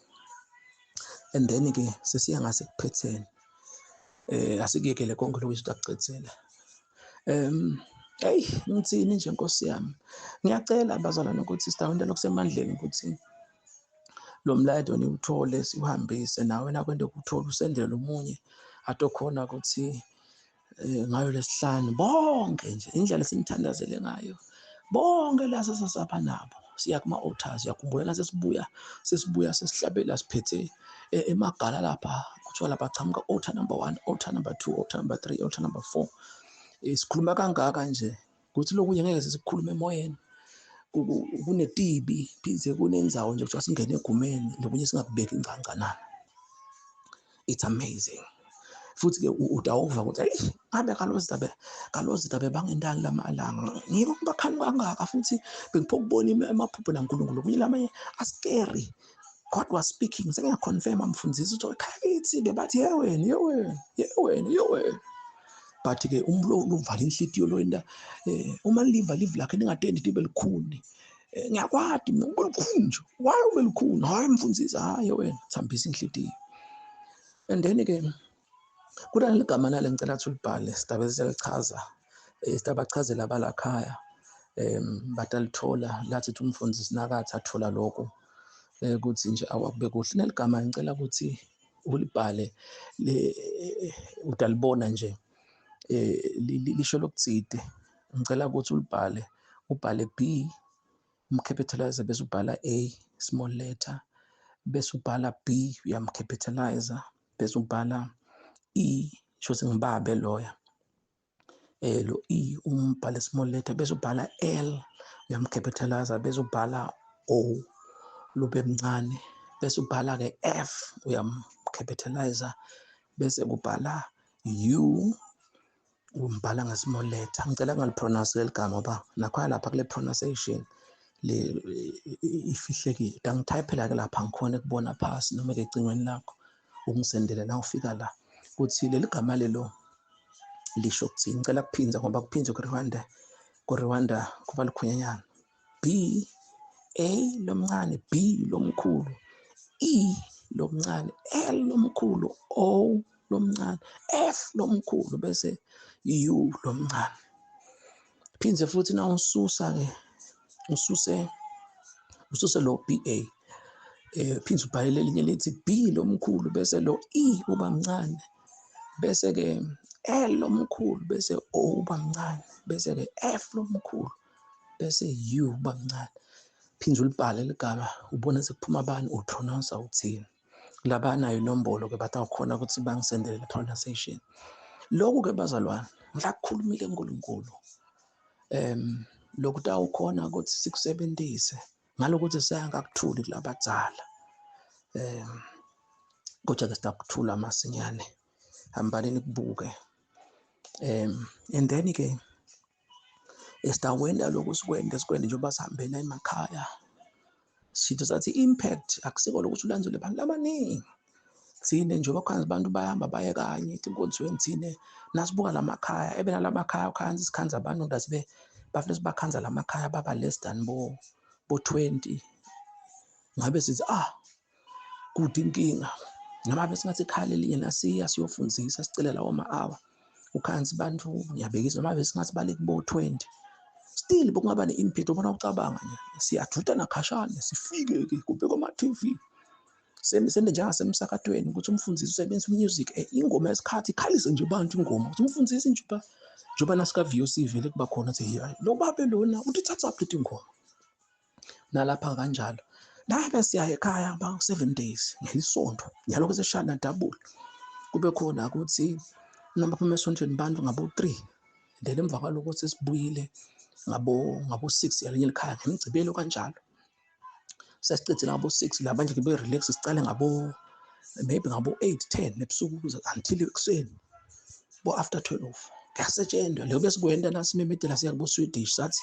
And then ke sesiya ngasekuphetheni. Asikuyekele konke lokhu esikucethela. Hey ngithini nje Nkosi yami. Ngiyacela abazalwane ukuthi sitawenta lokusemandleni ukuthi lo mlayeto niwuthole siwuhambise nawe nakwento ukuthola usendele omunye atokhona ukuthi ngayo lesihlanu bonke nje indlela esimthandazele ngayo bonke la sesasapha nabo siya kuma altars. Uyakhumbula la sesibuya sesihlabela siphethe emagala lapha kuthiwa lapha chamuka altar number 1, altar number 2, altar number 3, altar number 4. Sikhuluma kangaka nje ukuthi lokunye ngeke sisikhulume emoyeni. Kunetibi phindze kunendzawo nje kuthiwa singene egumeni lokunye singakubeki ingcangcanana. It's amazing. Futhi ke utawuva ukuthi hey ngabe kalozi dabe bangendani lamalanga ngiko kubakhani kangaka futhi bengipho ukubona emaphupho naNkulunkulu kunye lamanye ascary. God was speaking. Sengiyaconfirm amfundisi ukuthi ekhaya kithi bebathi yeweni yeweni yeweni yeweni. But ke umlo uvala inhlitiyo lo enda uma liva live lakhe lingatendi libe likhuni. Ngiyakwati mina ube likhuni nje. Why ube likhuni? Hayi mfundisi, hayi wena thambisa inhlitiyo. And then ke kunaleli gama nale ngicela ukuthi ulibhale sidabe siyalichaza, sitabachazela abalakhaya batalithola lathi umfundisi nakathi athola lokho ukuthi nje awakube kuhle. Neligama ngicela ukuthi ulibhale le utalibona nje lisho lokutsite. Ngicela ukuthi ulibhale, ubhale B umcapitalize bese ubhala A small letter bese ubhala B uyamcapitalize bese ubhala E sho ngibabe loya lo E umbhale small letter bese ubhala L uyamcapitalize bese ubhala O lube mncane bese ubhala ke F uyamcapitalize bese kubhala U umbhala nge-small letter. Ngicela ngalipronounce leli gama ngoba nakhona lapha kule pronunciation le ifihlekile. Ngangithayiphela ke lapha ngikhona ukubona phasi noma ke ecingweni lakho ungisendele na ufika la kuthi leli gama lelo lisho ukuthini. Ngicela kuphinza ngoba kuphinza ku-Rwanda kuba lukhunyenyana. B A lomncane, B lomkhulu, E lomncane, L lomkhulu, O lomncane, F lomkhulu bese U lomncane. Phindze futhi na ususa ke ususe lo B A phindze ubhale lelinye lithi B lomkhulu bese lo E uba mncane bese ke L lomkhulu bese O uba mncane bese ke F lomkhulu bese U uba mncane. Phindze ulibhale ligama ubone sekuphuma bani upronounce uthini. Labanayo inombolo ke batawukhona ukuthi bangisendele le pronunciation. Lokhu ke bazalwane ngilakukhulumile uNkulunkulu. Lokutawukhona ukuthi sikusebentise ngalokuthi sayangakakuthuli kulabadzala. Kodwa ke sitakuthula masinyane, hambani nikubuke. And then ke esitawenda lokhu sikwende sikwende njengoba sihambela emakhaya, sitho sathi impact akusiko lokuthi ulandzele abantu abaningi. Thine njengoba khona abantu bayahamba baye kanye etinkonzweni, thine nasibuka lamakhaya ebe nalamakhaya khanzi sikhanza abantu ndasibe bafuna sibakhanza lamakhaya baba less than bo 20, ngabe sithi kude inkinga. Noma besingathi ikhaya lelinye nasiya siyofundisa sicela lawo ma-hour ukhansi bantu ngiyabekisa, noma besingathi bale kubo 20 still bokungaba ne-impact. Ubona ucabanga nje siyaduda nakhashane sifike-ke kubekwa ama-TV sende njengasemsakatweni ukuthi umfundisi usebenzisa umusic, ingoma yesikhathi ikhalise nje abantu ingoma ukuthi umfundisi nje njengoba nasika-VOC vele kuba khona athi hayi lo babe lona uthi thatha phi ingoma nalapha kanjalo. Nabe siya ekhaya ba 7 days ngelisonto nyalo kuseshana double, kube khona ukuthi noma phuma esontweni bantu ngabo 3, then emva kwalokho sesibuyile ngabo 6 yalinye likhaya ngemigcibelo kanjalo. Sesicedzile ngabo 6 laba nje kube relax, sicale ngabo maybe ngabo 8 10 ebusuku until ekuseni bo after 12 kuyasetshenzwa. Leyo besikwenda nasimemedela siya kubo Swedish sathi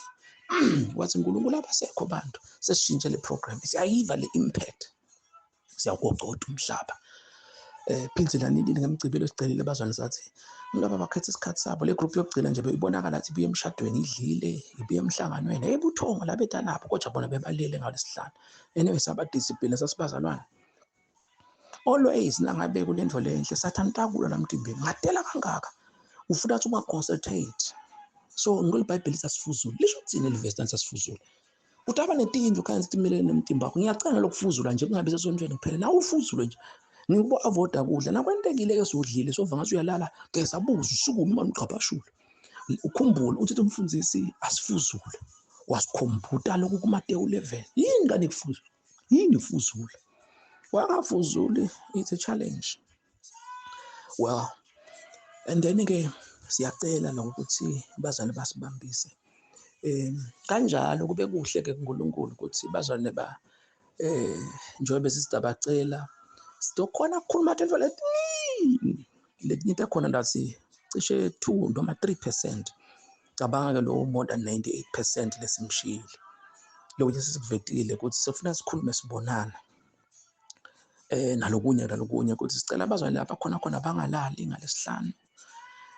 wathi uNkulunkulu abasekho bantu sesishintshe le program, siyayiva le impact, siyawugogcoda umhlaba. Phindze lanini ngemgcibelo sicelile abazwane sathi laba bakhetha isikhathi sabo. Le group yokugcina nje beyibonakala athi ibuye emshadweni idlile, ibuye emhlanganweni, ebuthongo la betalapho, kodwa bona bebalele ngalesihlanu. Anyway sabadiscipline sasibazalwane always nangabe kulento lenhle sathana utakula la mtimbeni ngatela kangaka ufuna ukuthi ungaconcentrate. So ngikho iBhayibheli sasifuzula lisho ukuthini leli sasifuzula utaba netindlu khansi timelene nemtimba wakho. Ngiyacela lokufuzula nje kungabe sesontweni kuphela, nawe ufuzule nje ngikubo avoida kudla nakwentekile ke sodlile sova ngathi uyalala geza buza usukume manje ugqabashule ukhumbule uthi umfundisi asifuzule wasikhumbuta lokhu kuMateyu 11. Yini kani kufuzula, yini fuzula wangafuzuli, it's a challenge. Well, and then ke siyacela nokuthi bazali basibambise kanjalo kube kuhle ke kuNkulunkulu ukuthi bazalwane ba njengoba besisabacela sitokhona ukukhuluma into letiningi letinye takhona ndathi cishe 2 noma 3%. Cabanga ke lo more than 98% lesimshiyile lokunye sesikuvetile ukuthi sifuna sikhulume sibonana nalokunye ukuthi sicela abazali lapha khona khona bangalali ngalesihlanu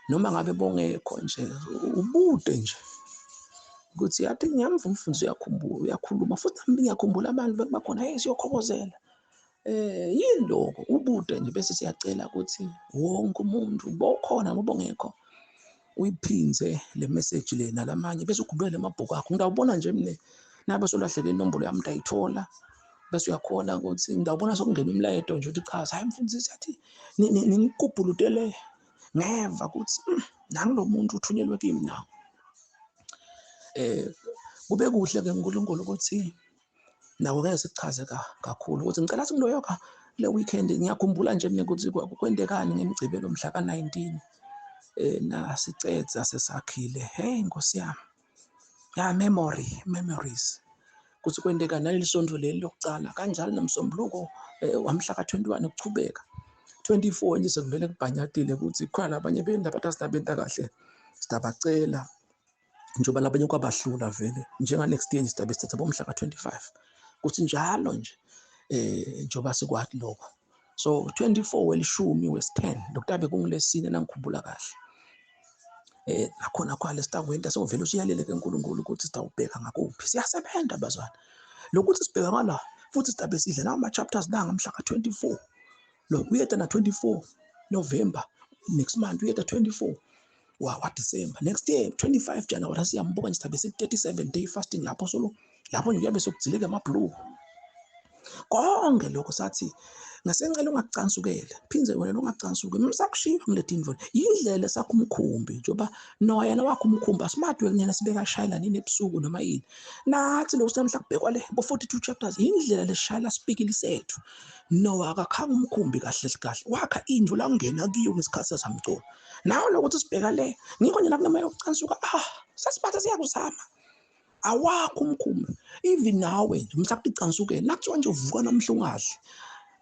noma ngabe bongekho nje ubude nje ukuthi yathi ngiyamva umfundisi uyakhumbula uyakhuluma futhi nami ngiyakhumbula abantu bakhona hey siyokhokozela yini lokho ubude nje. Bese siyacela ukuthi wonke umuntu bokhona ngoba ongekho uyiphinze le message le nalamanye bese ugubele amabhuku akho. Ngidawubona nje mina nabe solahleke inombolo yami ndayithola bese uyakhona ukuthi ngidawubona sokungena umlayeto nje uthi cha hayi mfundisi athi ningikubhulutele ngeva ukuthi nangu lo muntu uthunyelwe kimi nawo. Kube kuhle ke uNkulunkulu ukuthi nako ngeke sikuchaze kakhulu ukuthi ngicela singiloyoka le weekend. Ngiyakhumbula nje mina ukuthi kwendekani ngemigcibelo mhla ka-19 nasicedza sesakhile. Hey Nkosi yami, ya memories ukuthi kwendeka naleli sonto leli lokucala kanjalo nomsombuluko wamhla ka-21 kuchubeka 24 nje sekuvele kubhanyatile ukuthi khona labanye benda bathi asibenta kahle sidabacela njengoba labanye kwabahlula vele njenga next year sidabe sithatha bomhla ka-25 kuthi njalo nje njengoba sikwathi lokho. So 24 welishumi wesi-10 lokutabe kungilesine nangikhumbula kahle nakhona kwale sitakwenta sovele usiyalele ke uNkulunkulu ukuthi sitawubheka ngakuphi. Siyasebenza bazwana lokuthi sibheka ngala futhi sidabe sidla nama chapters la ngamhla ka-24 lo uyeta na 24 November next month uyeta 24 wa December next year 25 January siyambuka nje sidabe si 37 day fasting lapho solo lapho nje kuyabe sokugcileka ama-blue konke lokho. Sathi ngasencela ungacansukela phinze wena ungacansuki msakushiya ngiletindvo indlela sakho umkhumbi njengoba Noah yena wakho umkhumbi asimadwe kunyana sibeka shayela nini ebusuku noma yini nathi lo namhla kubhekwa le bo 42 chapters indlela leshayela sipikili sethu. Noah akakhanga umkhumbi kahle kahle wakha indlu la ungena kiyo ngesikhathi sasamcolo nawe lokuthi sibheka le ngikho nje nakunoma yokucansuka sasibatha siyakuzama. Awakho umkhumbi even nawe nje mhla kuthi nakuthiwa nje uvuka namhla ungadli,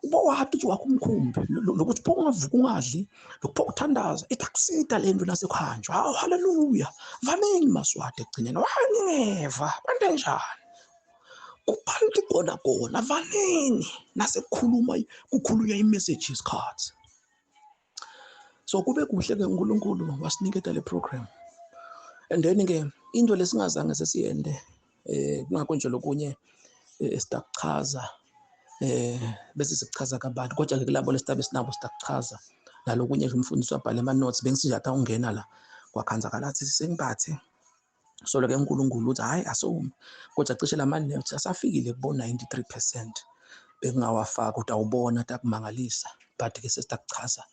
uba wathi uthi wakho umkhumbi lokuthi pho ungavuka ungadli, lokupho ukuthandaza itakusita le nto nasekuhanjwa. Hawu, haleluya, vanini maswati ekugcineni wangeva kwente njani kuphanti kona kona vanini nasekukhuluma kukhulunywa imessage yesikhathi. So kube kuhle ke uNkulunkulu wasiniketa le program, and then ke into lesingazange sesiyende kungakho nje lokunye esitakuchaza bese sikuchaza kabanti, kodwa ke kulabo lesitabe sinabo sitakuchaza nalokunye nje. Umfundisi wabhala ama notes, bengisithi athi ungena la kwakhanzakala athi sengiphathe so ke uNkulunkulu uthi hayi asumi, kodwa cishe lama notes asafikile kubo 93% bekungawafaka kodwa awubona atakumangalisa, but ke sesitakuchaza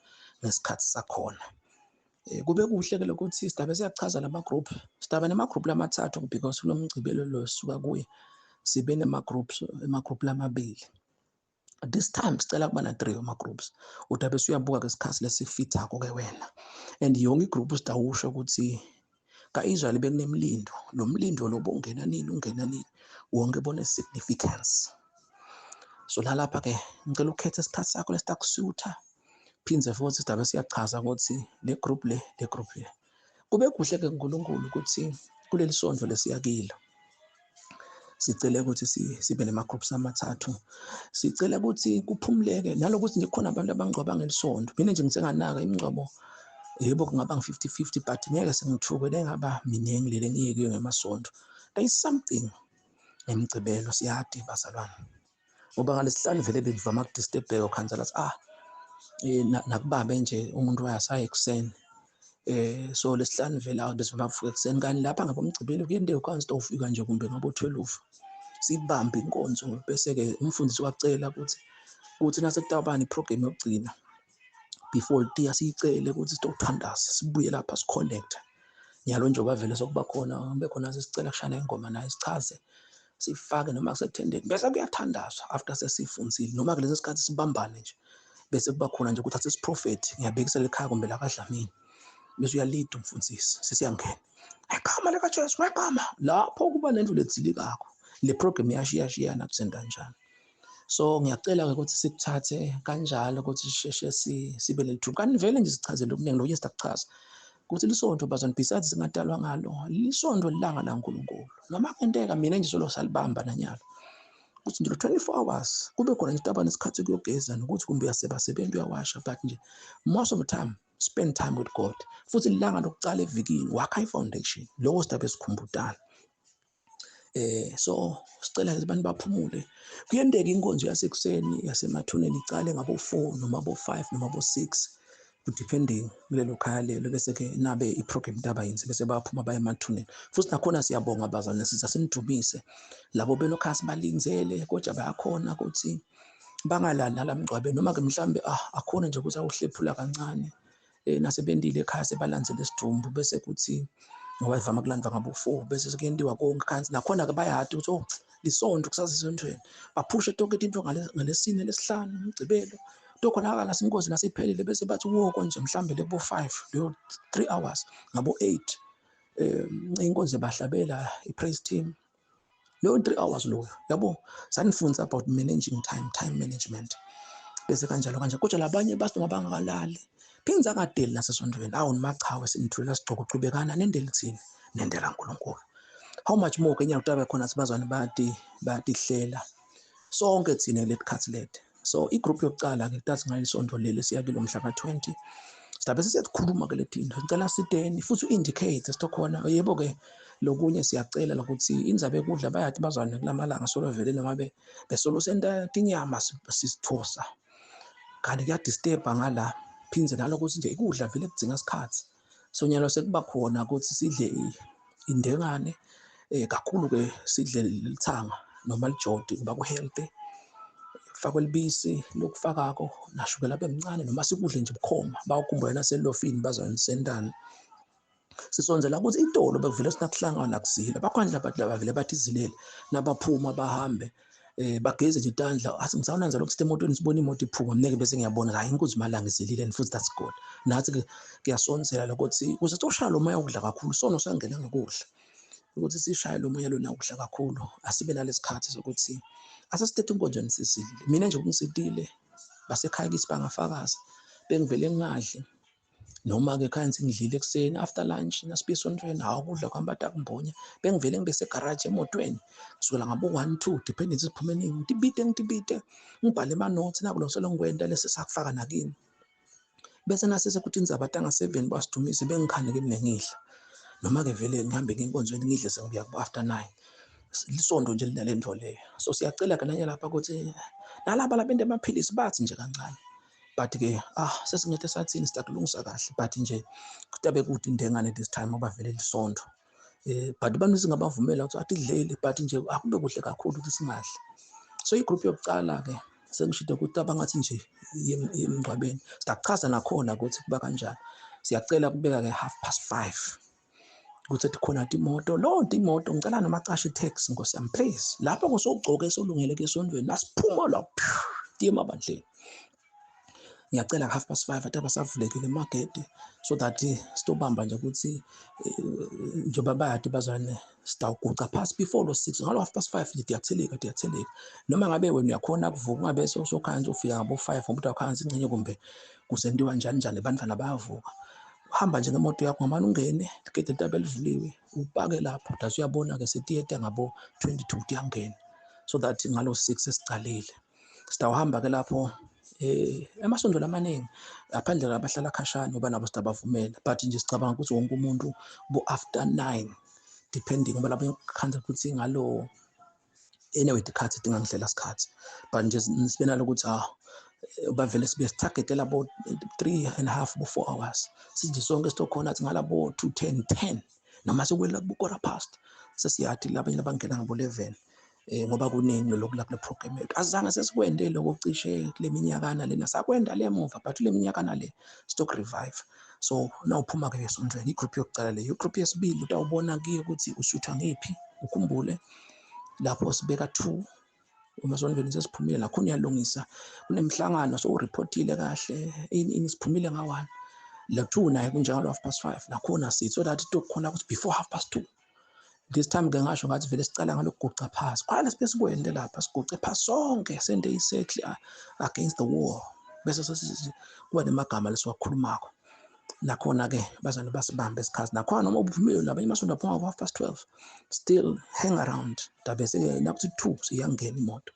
ngesikhathi sakhona. Kube kuhle ke lokuthi sidabe siyachaza lama group, sidabe nama group lamathathu because kulomgcibelo lo sisuka kuye sibe nama groups, ema group lamabili. This time sicela kuba na 3 ama groups, udabe suyabuka ke isikhathi lesifithako ke wena, and yonke igroup sidawusho ukuthi ka-Israel bekunemlindo, lo mlindo lo bongena nini ungena nini, wonke bone significance. So lalapha ke ngicela ukhethe isikhathi sakho lesitakusutha, phindze futhi sidabe siyachaza ukuthi le group le le group le. Kube kuhle ke uNkulunkulu ukuthi kuleli sonto lesiyakilo sicele ukuthi sibe nema groups amathathu, sicela ukuthi kuphumuleke nalokuthi nje khona abantu abangcwaba ngelisonto. Mina nje ngisenganaka imingcwabo, yebo kungaba ngi-50-50, but ngeke sengithuke lengaba miningi lele ngiye kuyo ngemasonto. There is something ngemgcibelo, siyadi bazalwane, ngoba ngalesihlanu vele bekuvama kudisturbeka ukhanzela athi nakubabe nje umuntu wayasaye ekuseni, so lesihlanu vele besivama kuvuka ekuseni, kanti lapha ngabomgcibelo kuyenteka ukhansi ufika nje kumbe ngabo 12 sibambe inkonzo, bese ke umfundisi wacela ukuthi kuthi nasekutawubani iprogram yokugcina before tiya siyicele ukuthi sitothandaza sibuye lapha siconnect nyalo njengoba vele sokuba khona bekhona sisicela kushana ingoma naye sichaze sifake noma kusethendeni, bese kuyathandazwa after sesifunzile, noma kulesi sikhathi sibambane nje bese kuba khona nje ukuthi asisiprofeti ngiyabekisela ekhaya kumbe la kaDlamini, bese uyalida umfundisi sesiyangena ngegama likaJesu ngegama lapho kuba nendlu ledzilikakho le program iyashiyashiyana kusenda kanjani. So ngiyacela ke ukuthi sikuthathe kanjalo ukuthi sisheshe sibe lelithuba, kanti vele nje sichazele okuningi lokunye sitakuchaza ukuthi lisonto bazalwane besides singadalwa ngalo lisonto lilanga laNkulunkulu, noma kuyenteka mina nje solo salibamba nanyalo ukuthi nje 24 hours kube khona nje tabana isikhathi kuyogeza nokuthi kumbe uyasebasebenza uyawasha, but nje most of the time spend time with God. Futhi ilanga lokucala evikini wakha ifoundation lokho sidabe sikhumbutana. So sicela abantu baphumule. Kuyenteka inkonzo yasekuseni yasemathuneni icale ngabo 4 noma bo 5 noma bo 6 depending kulelo khaya lelo, bese ke nabe iprogram indaba yinsi bese bayaphuma baye emathuneni. Futhi nakhona siyabonga bazalwane, siza sinidumise labo belokhaya sibalinzele kodwa bayakhona ukuthi bangalali nalamgcwabe, noma ke mhlambe akhona nje ukuthi awuhlephula kancane nasebendile ekhaya sebalandzele isidumbu, bese kuthi ngoba ivama kulandwa ngabo 4 bese sekuyentiwa konke khansi nakhona ke bayadi ukuthi oh lisonto kusasa esontweni baphushe tonke into ngalesine lesihlanu umgcibelo tokhonakala sinkosi nasiphelile, bese bathi woko nje mhlambe lebo 5 leyo 3 hours ngabo 8 inkonzo bahlabela i-praise team leyo 3 hours loyo yabo. Sanifundisa about managing time, time management bese kanjalo kanje, kodwa labanye bathi noma bangakalali phinza angadeli nasesontweni awu nimachawe sinithulela sigcoko chubekana nendeli thini nendela uNkulunkulu. How much more ke nyalo tabe khona sibazwane bayatihlela sonke thina letikhathi lethe. So igroup yokucala ke tathi ngalisonto leli siya kulo mhla ka-20 sidabe sesiyakhuluma ke letinto, ngicela siteni futhi u-indicate sitokhona. Yebo ke lokunye siyacela lokuthi indzaba yekudla bayathi bazwane kulamalanga solo vele noma besolo senta tinyama sisithosa kanti kuyadisturba ngala, phindze nalokuthi nje ikudla vele kudzinga isikhathi. So nyalo sekuba khona ukuthi sidle indengane kakhulu ke sidle lithanga noma lijodi ngoba ku healthy, fakwe libisi lokufakako nashukela bemncane noma sikudle nje bukhoma bawukhumbula naselofini bazonisendana. Sisonzela ukuthi itolo bekuvele sinakuhlangana kuzila bakhona abantu labavele bathi izilele nabaphuma bahambe bageze nje itandla athi ngisawunanza lokhu sitemotweni sibona imoto iphuma mneke bese ngiyabona hayi inkunzi malanga izilile and futhi that's good. Nathi ke kuyasonzela lokuthi kuze toshaya lo moya ukudla kakhulu sono sangena ngokudla. Ukuthi sishaye lo moya lona kuhle kakhulu, asibe nalesikhathi sokuthi asesithethe inkonzweni sizile. Mina nje kungisitile, basekhaya kithi bangafakaza, bengivele ngingadli noma-ke ekhaya ngidlile ekuseni after lunch nasibuye esontweni, hawu ukudla kwami batakumbonya. Bengivele ngibe segaraji emotweni kusukela ngabo-1 2 depending siphume nini, ngitibite ngitibite ngibhale ama-notes naku lo ngikwenta lesi sakufaka nakini. Bese nase sekuthi indzaba tanga-7 basidumise, bengikhanike mina ngidla, noma-ke vele ngihambe ngenkonzweni ngidle sengibuya ku-after 9. Lisonto nje linale nto leyo. So siyacela-ke nanye lapha ukuthi nalaba labente amaphilisi bathi nje kancane, but-ke sesingethe sathini sidakulungisa kahle, but nje kutabe kude indengane this time ngoba vele lisonto. But abantu singabavumela ukuthi atidlele, but nje akube kuhle kakhulu ukuthi singadli. So igroup yokucala-ke sengishilo ukuthi abangathi nje emngcwabeni, sidakuchaza nakhona ukuthi kuba kanjani. Siyacela kubeka-ke 5:30 ukuthi khona imoto lonto imoto, ngicela noma cashe i-taxi nkosi yami please, lapho kusogcoke solungele ke esontweni nasiphuma la tiye emabandleni. Ngiyacela 5:30 ati abasavulekile emagede so that sitobamba nje ukuthi njengoba bayade bazwane sitawuguca phasi before lo 6 ngalo 5:30 nje diyatheleka diyatheleka. Noma ngabe wena uyakhona kuvuka ungabe sokhansi ufika ngabo 5 ngoba uthakhansi ingcenye kumbe kusentiwa njani njani abantwana bayavuka. Hamba nje ngemoto yakho ngamane ungene igede litabe livuliwe upake lapho, that's uyabona ke setiyeta ngabo 22 tiyangena so that ngalo 6 esicalile. Sitawuhamba ke lapho emasondo lamaningi ngaphandle kwabahlala khashana ngoba nabo sitabavumela, but nje sicabanga ukuthi wonke umuntu bo after 9 depending ngoba lapho khanza ukuthi ngalo anyway ikhathi dingangihlela isikhathi, but nje sibe nalo ukuthi bavele sibe sitargetela bo 3.5 bo 4 hours sinje sonke sitokhona athi ngalabo 2 10 10 noma sekwela kubo quarter past sesiyathi labanye labangena ngabo 11 ngoba kuningi lokhu la kule program yethu. Azange sesikwende lokho cishe kule minyakana lena, sakwenda le emuva but kule minyakana le stock revive. So nawuphuma ke esontweni igroup yokucala leyo. Igroup yesibili utawubona kuye ukuthi usuthwa ngephi, ukhumbule lapho sibeka 2 uma sontweni sesiphumile nakhona uyalungisa kunemhlangano so ureportile kahle ini siphumile nga-1 la 2 naye kunjalo 5:30 nakhona sithi so that tokukhona ukuthi before 2:30. This time ke ngasho ngathi vele sicala ngalokuguca phasi, kwala sibe sikwende lapha siguce phasi sonke sende isettle against the wall, bese kuba nemagama lesiwakhulumako nakhona ke bazane basibambe isikhathi nakhona noma ubuphumile labanye amasonto aphuma ngo 12:30 still hang around dabese ke nakuthi 2 siyangena imoto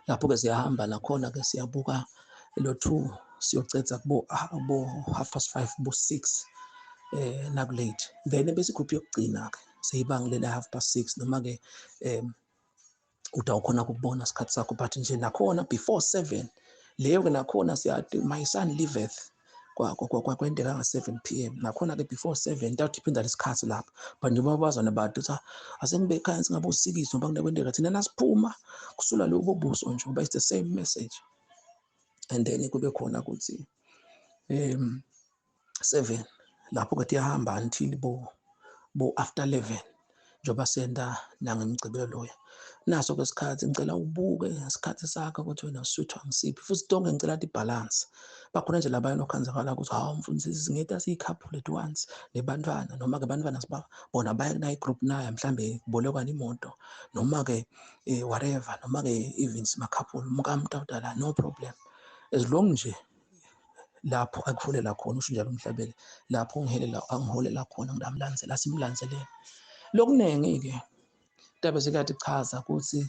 lapho ke siyahamba nakhona ke siyabuka lo 2 siyocedza kubo 5:30 bo 6 nakulate. Then bese igroup yokugcina ke seyibangilela 6:30 noma ke utawukhona ukubona isikhathi sakho, but nje nakhona before 7 leyo ke nakhona siyathi my son liveth kwenteka nga-7 p.m. nakhona ke before 7 tawuthi phinda lesikhathi lapho, but njengoba bazana bantu ukuthi asengibe ekhaya singabe usikisi ngoba kunekwenteka thina nasiphuma kusula lobo buso nje ngoba it's the same message. And then kube khona ukuthi 7 lapho ke tiyahamba until bo after 11 njengoba senda nangemgcibelo loya. Naso ke isikhathi ngicela ubuke isikhathi sakho ukuthi wena usuthwa ngisiphi, futhi tonke ngicela ibhalance. Bakhona nje labanye okhanzakala ukuthi hawu mfundisi singeta siyi-couple at once nebantwana, noma ke bantwana bona baya kunayi group nayo mhlambe kubolekwa imoto noma ke whatever, noma ke even sima couple mkamtawudala no problem, as long nje lapho akuholela khona usho njalo umhlabele lapho ngihelela angiholela khona ngidamlandzela simlandzelele. Lokunengi ke tabe sekathi chaza ukuthi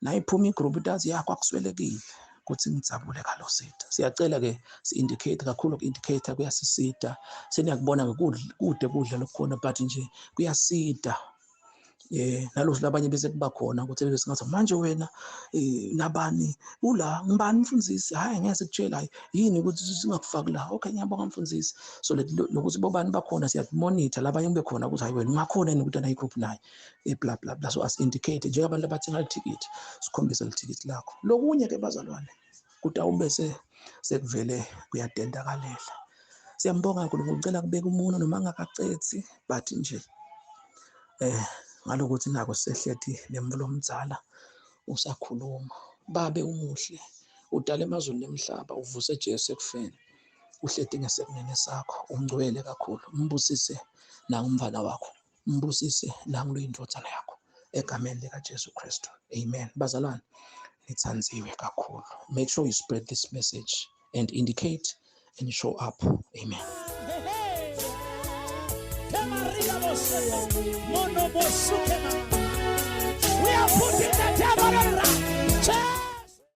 nayiphuma igroup itathi yakho akuswelekile ukuthi ngijabule kalositha. Siyacela ke si-indicate kakhulu, ku-indicator kuyasisida, seniyakubona ke kude kudla lokukhona but nje kuyasida. Nalozi labanye bese kuba khona ukuthi bese singathi manje wena nabani ula ngibani mfundisi, hayi ngeke sikutshela hayi yini ukuthi singakufaki la, okay ngiyabonga mfundisi. So lokuthi bobani bakhona siyakumonitor labanye kube khona ukuthi hayi wena ungakhona yini ukuthi nayi group naye bla bla bla. So as indicate njengabantu abathenga ithikithi sikhombise lithikithi lakho. Lokunye ke bazalwane kutawube sekuvele kuyadendakalela. Siyambonga uNkulunkulu, ngicela kubeka umuntu noma angakacethi but nje ngalokuthi nako sehlethi nemvulo omdzala usakhuluma. Babe umuhle udala emazulu nemhlaba, uvuse Jesu ekufeni, uhleti ngesekunene sakho, ungcwele kakhulu, umbusise nangumfana wakho. Mbusise nangu luyindvodzana yakho egameni likaJesu Kristu. Amen. Bazalwane, nithandziwe kakhulu. Make sure you spread this message and indicate and show up. Amen. Maria.